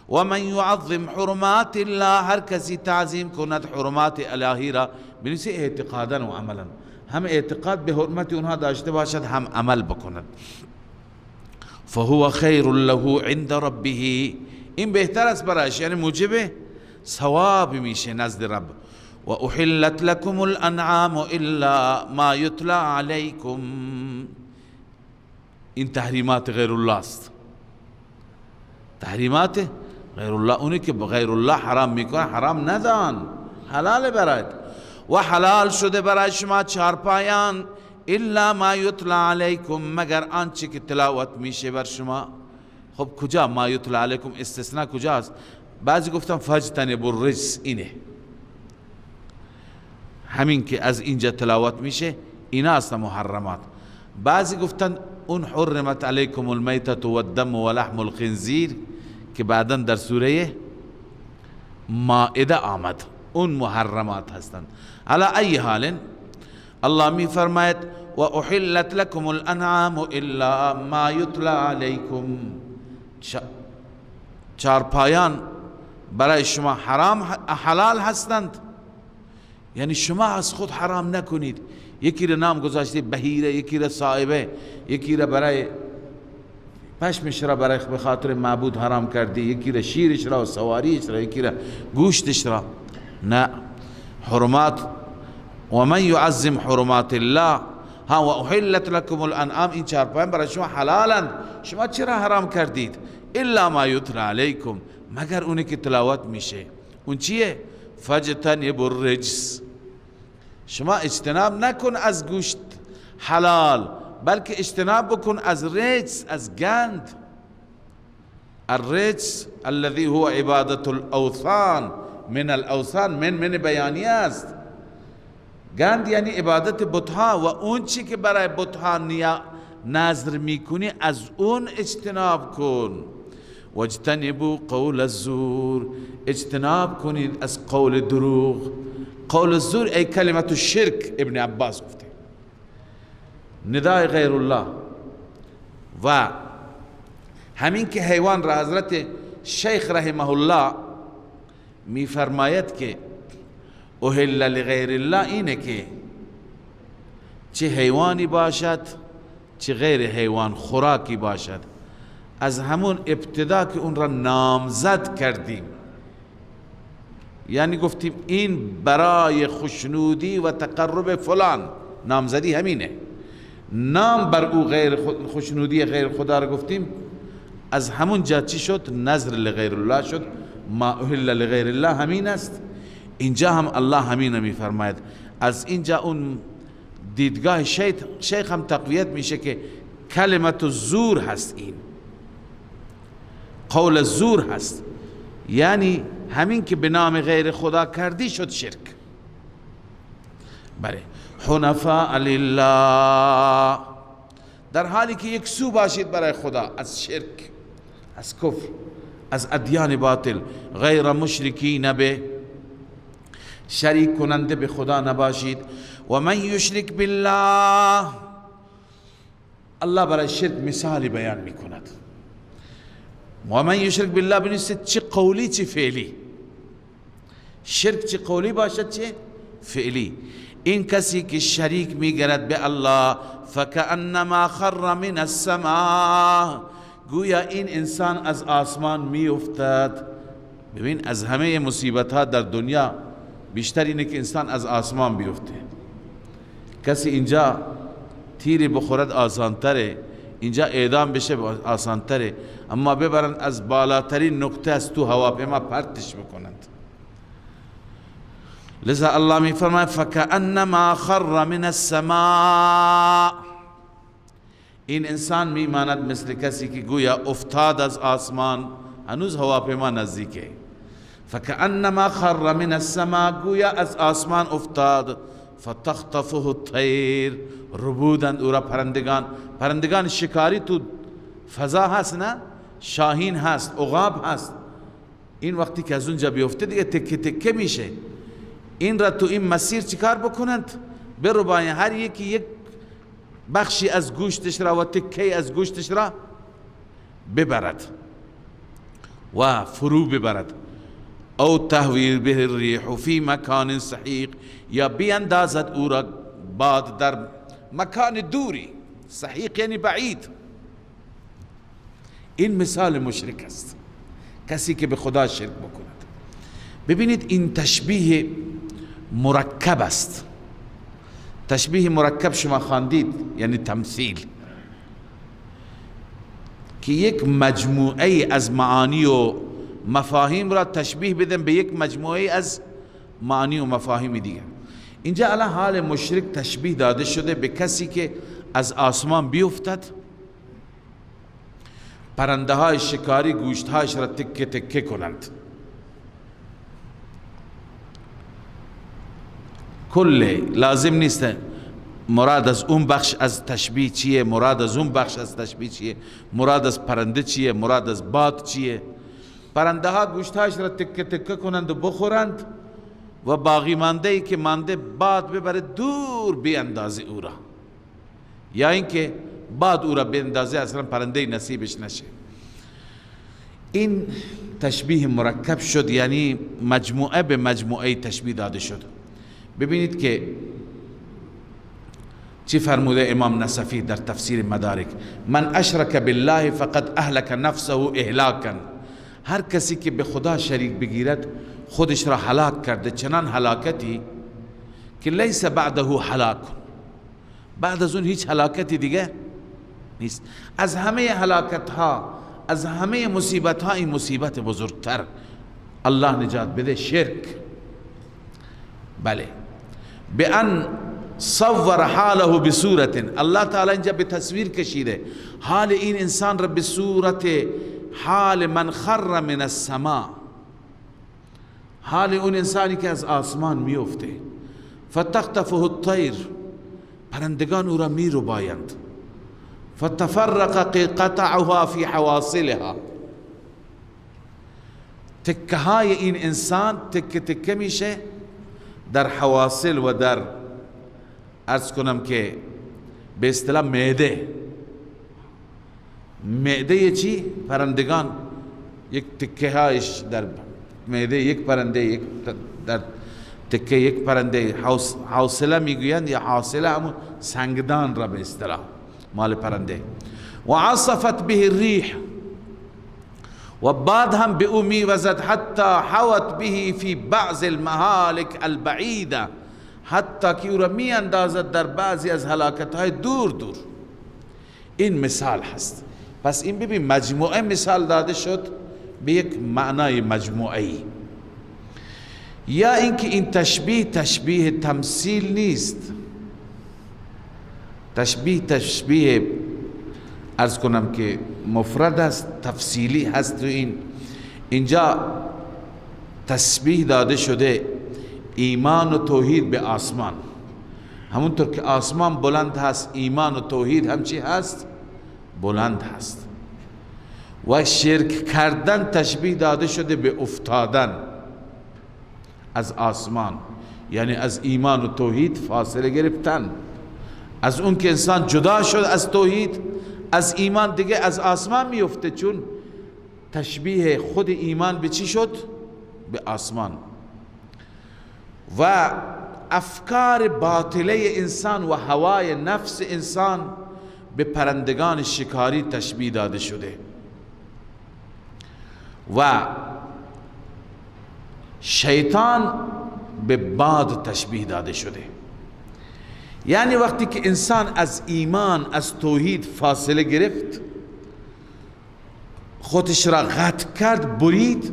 و من يعظم حرمات الله، هر کسی تعظیم کند حرمات الهی را، بنویسی اعتقادا و عملا، هم اعتقاد به حرمت اونها داشته باشد هم عمل بکند. فهو خیر له عند ربه، این بهتر است برایش، یعنی موجب ثواب میشه نزد رب. و احلت لكم الانعام الا ما یتلی علیکم، این تحریمات غیر الله است، تحریمات غیر الله، اونی که غیر الله حرام میکنه حرام ندان، حلال برایت. و حلال شده برای شما چارپایان، الا ما یتلی علیکم، مگر آنچه که تلاوت میشه بر شما. خب کجا ما یتلی علیکم استثناء کجاست؟ بعضی گفتن فاجتنبوا الرجس، اینه همین که از اینجا تلاوت میشه، اینا است محرمات. بعضی گفتن اون حرمت علیکم المیتة والدم ولحم الخنزیر که بعدا در سوره مائده آمد، اون محرمات هستند. علی ای حال الله می فرماید و احلت لكم الانعام الا ما یتلی علیکم، چارپایان برای شما حرام حلال هستند، یعنی شما از خود حرام نکنید. یکی را نام گذاشته بهیره، یکی را صائبه، یکی را برای پشمش را برای به خاطر معبود حرام کردی، یکی را شیرش را و سواریش را، یکی را گوشتش را. نه، حرمات و من یعظم حرمات الله، ها و احلت لكم الانعام، این چهارپایان برای شما حلالند، شما چرا حرام کردید؟ الا ما یتلی علیکم، مگر اونی که تلاوت میشه. اون چیه؟ فاجتنبوا الرجس، شما اجتناب نکن از گوشت حلال، بلکه اجتناب بکن از رجس، از گند. الرجس الذي هو عبادة الاوثان، من الاوثان من بیانی است. گند یعنی عبادت بتها، و اون چی که برای بتها نذر میکنی از اون اجتناب کن. واجتنبوا قول الزور، اجتناب کنید از قول دروغ. قول الزور ای کلمت الشرک، ابن عباس گفته ندای غیر الله. و همین که حیوان را حضرت شیخ رحمه الله می فرماید که اهل لغیر الله، اینه که چه حیوانی باشد چه غیر حیوان، خوراکی باشد، از همون ابتدا که اون را نامزد کردیم، یعنی گفتیم این برای خوشنودی و تقرب فلان، نامزدی همینه، نام بر او غیر خوشنودی غیر خدا را گفتیم، از همون جا چی شد؟ نذر لغیر الله شد. ما اهل لغیر الله همین است. اینجا هم الله همین می فرماید. از اینجا اون دیدگاه شیخ هم تقویت میشه که کلمت زور هست، این قول زور هست، یعنی همین که به نام غیر خدا کردی شد شرک. بله، حنفاء لله، در حالی که یک سو باشید برای خدا، از شرک، از کفر، از ادیان باطل، غیر مشرکین به، شریک کننده به خدا نباشید. و من یشرک بالله، الله برای شرک مثالی بیان میکند. و من یشرک بالله بنویسید چه قولی چه فعلی، شرک چه قولی باشد چه فعلی. این کسی که شریک میگرد به الله، فکأنما خر من السماء، گویا این انسان از آسمان میافتد. ببین از همه مصیبت ها در دنیا بیشتر اینه که انسان از آسمان بیفته. کسی اینجا تیری بخورد آسانتره، اینجا اعدام بشه آسانتره، اما ببرند از بالاترین نقطه از تو هواپیما پرتش بکنند. لذا الله می فرماید فکأنما خر من السماء، این انسان میماند مثل کسی که گویا افتاد از آسمان، هنوز هواپیما نزدیکه. فکأنما خر من السماء، گویا از آسمان افتاد. فتخطفه الطیر، ربودند او را پرندگان. پرندگان شکاری تو فضا هست نه، شاهین هست، عقاب هست. این وقتی که از اونجا بیفته دیگه تکه تکه میشه. این را تو این مسیر چیکار بکنند؟ برباین، هر یکی یک بخشی از گوشتش را و تکه از گوشتش را ببرد و فرو ببرد. او تهوی به الریح فی مکان سحیق، یا بیندازد او را باد در مکان دوری. سحیق یعنی بعید. این مثال مشرک است، کسی که به خدا شرک بکند. ببینید این تشبیه مرکب است. تشبیه مرکب شما خواندید، یعنی تمثیل، که یک مجموعه از معانی و مفاهیم را تشبیه بدن به یک مجموعه از معانی و مفاهیم دیگه. اینجا الان حال مشرک تشبیه داده شده به کسی که از آسمان بیفتد، پرنده های شکاری گوشتهایش را تکه تکه کنند. کل لازم نیست مراد از اون بخش از تشبیه چیه، مراد از اون بخش از تشبیه چیه، مراد از پرنده چیه، مراد از باد چیه. پرنده ها گوشتهایش را تکه تکه کنند و بخورند و باقی مانده ای که مانده باد ببره دور بیاندازه او را، یا اینکه باد او را بیاندازه اصلا پرنده نصیبش نشه. این تشبیه مرکب شد، یعنی مجموعه به مجموعه تشبیه داده شد. ببینید که چی فرموده امام نصفی در تفسیر مدارک: من اشرک بالله فقد اهلک نفسه اهلاکا. هر کسی که به خدا شریک بگیرد خودش را هلاک کرده، چنان هلاکتی که لیس بعده هلاک، بعد از اون هیچ هلاکتی دیگه نیست. از همه هلاکت ها، از همه مصیبت ها، این مصیبت بزرگتر الله نجات بده، شرک. بله، بأن صور حاله بصورت، الله تعالی اینجا به تصویر کشیده حال این انسان را به صورت حال من خر من السماء، حال اون انسانی که از آسمان میفته. فتخطفه الطیر، پرندگان او را میربایند. فتفرق قطعها فی حواصلها، تکه های این انسان تکه تکه میشه در حواصل و در عرض کنم که به اصطلاح معده. معده چی؟ پرندگان یک تکه هایش در معده یک پرنده، یک در تکه یک پرنده. حوصله میگویند یا حاصله، همون سنگدان را به اصطلاح مال پرنده. و عصفت به الریح، و بعد هم به او میوزد، حتی حوت به فی بعض المهالک البعیده، حتی که او را می اندازد در بعضی از هلاکت های دور دور. این مثال هست. پس این ببین مجموعه مثال داده شد به یک معنای مجموعه‌ای. یا اینکه این تشبیه تشبیه تمثیل نیست، تشبیه تشبیه عرض کنم که مفرد است، تفصیلی هست. تو این اینجا تشبیه داده شده ایمان و توحید به آسمان. همونطور که آسمان بلند هست، ایمان و توحید هم چی هست؟ بلند هست. و شرک کردن تشبیه داده شده به افتادن از آسمان، یعنی از ایمان و توحید فاصله گرفتن، از اون که انسان جدا شد از توحید، از ایمان، دیگه از آسمان میفته، چون تشبیه خود ایمان به چی شد؟ به آسمان. و افکار باطله انسان و هوای نفس انسان به پرندگان شکاری تشبیه داده شده و شیطان به باد تشبیه داده شده. یعنی وقتی که انسان از ایمان، از توحید فاصله گرفت، خودش را قطع کرد، برید،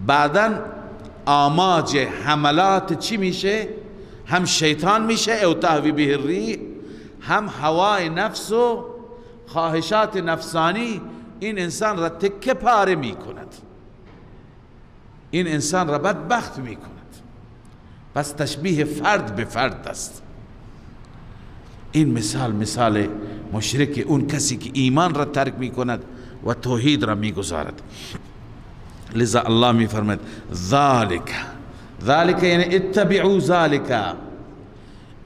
بعدا آماج حملات چی میشه؟ هم شیطان میشه، او تهوی به الریح، هم هوای نفس و خواهشات نفسانی این انسان را تکه پاره میکند، این انسان را بدبخت میکند. پس تشبیه فرد به فرد است. این مثال، مثال مشرک، اون کسی که ایمان را ترک میکند و توحید را میگذارد. لذا الله میفرماید ذالک، ذالک یعنی اتبعوا ذالک،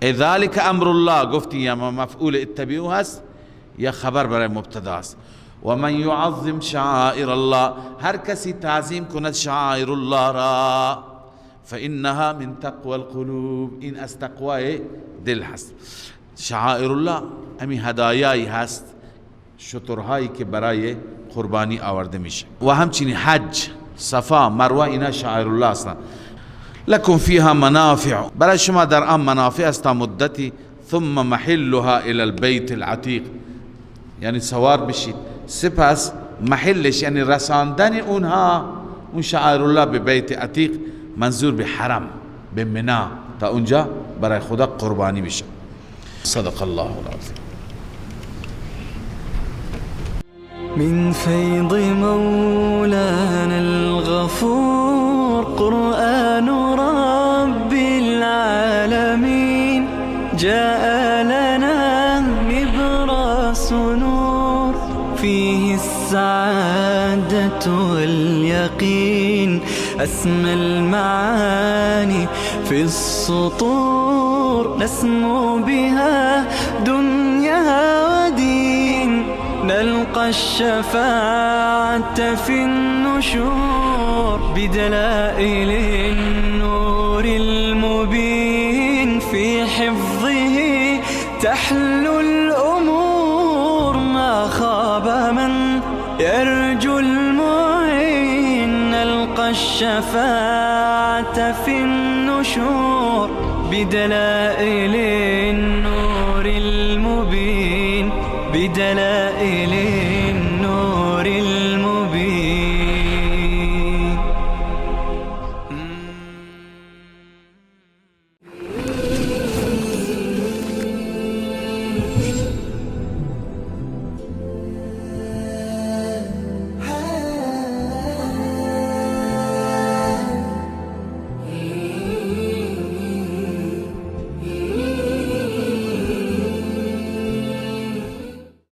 ای ذالک امر الله، گفتی یا مفعول اتبعوا هست یا خبر برای مبتدا است. و من یعظم شعائر الله، هر کسی تعظیم کند شعائر الله را، فإنها من تقوى القلوب، این از تقوای دل هست. شعائر الله همین هدایایی هست، شترهایی که برای قربانی آورده میشه، و همچنین حج، صفا، مروه، اینا شعائر الله هستند. لکم فیها منافع، برای شما در آن منافع است تا مدتی. ثم محلها الى البیت العتیق، یعنی سوار بشید، سپس محلش یعنی رساندن اونها، اون شعائر الله به بیت عتیق، منظور به حرم، به منا، تا اونجا برای خدا قربانی بشه. صدق الله العظیم. من فیض مولانا الغفور قرآن رب العالمین جاء لنا نبراس نور فيه السعادة واليقين أسمى المعاني في السطور نسمو بها دنيا ودين نلقى الشفاعة في النشور بدلائل النور المبين في حفظه تحلو الأمور ما خاب من يرجو المعين نلقى الشفاعة في النشور بدلائل النور المبين بدلائل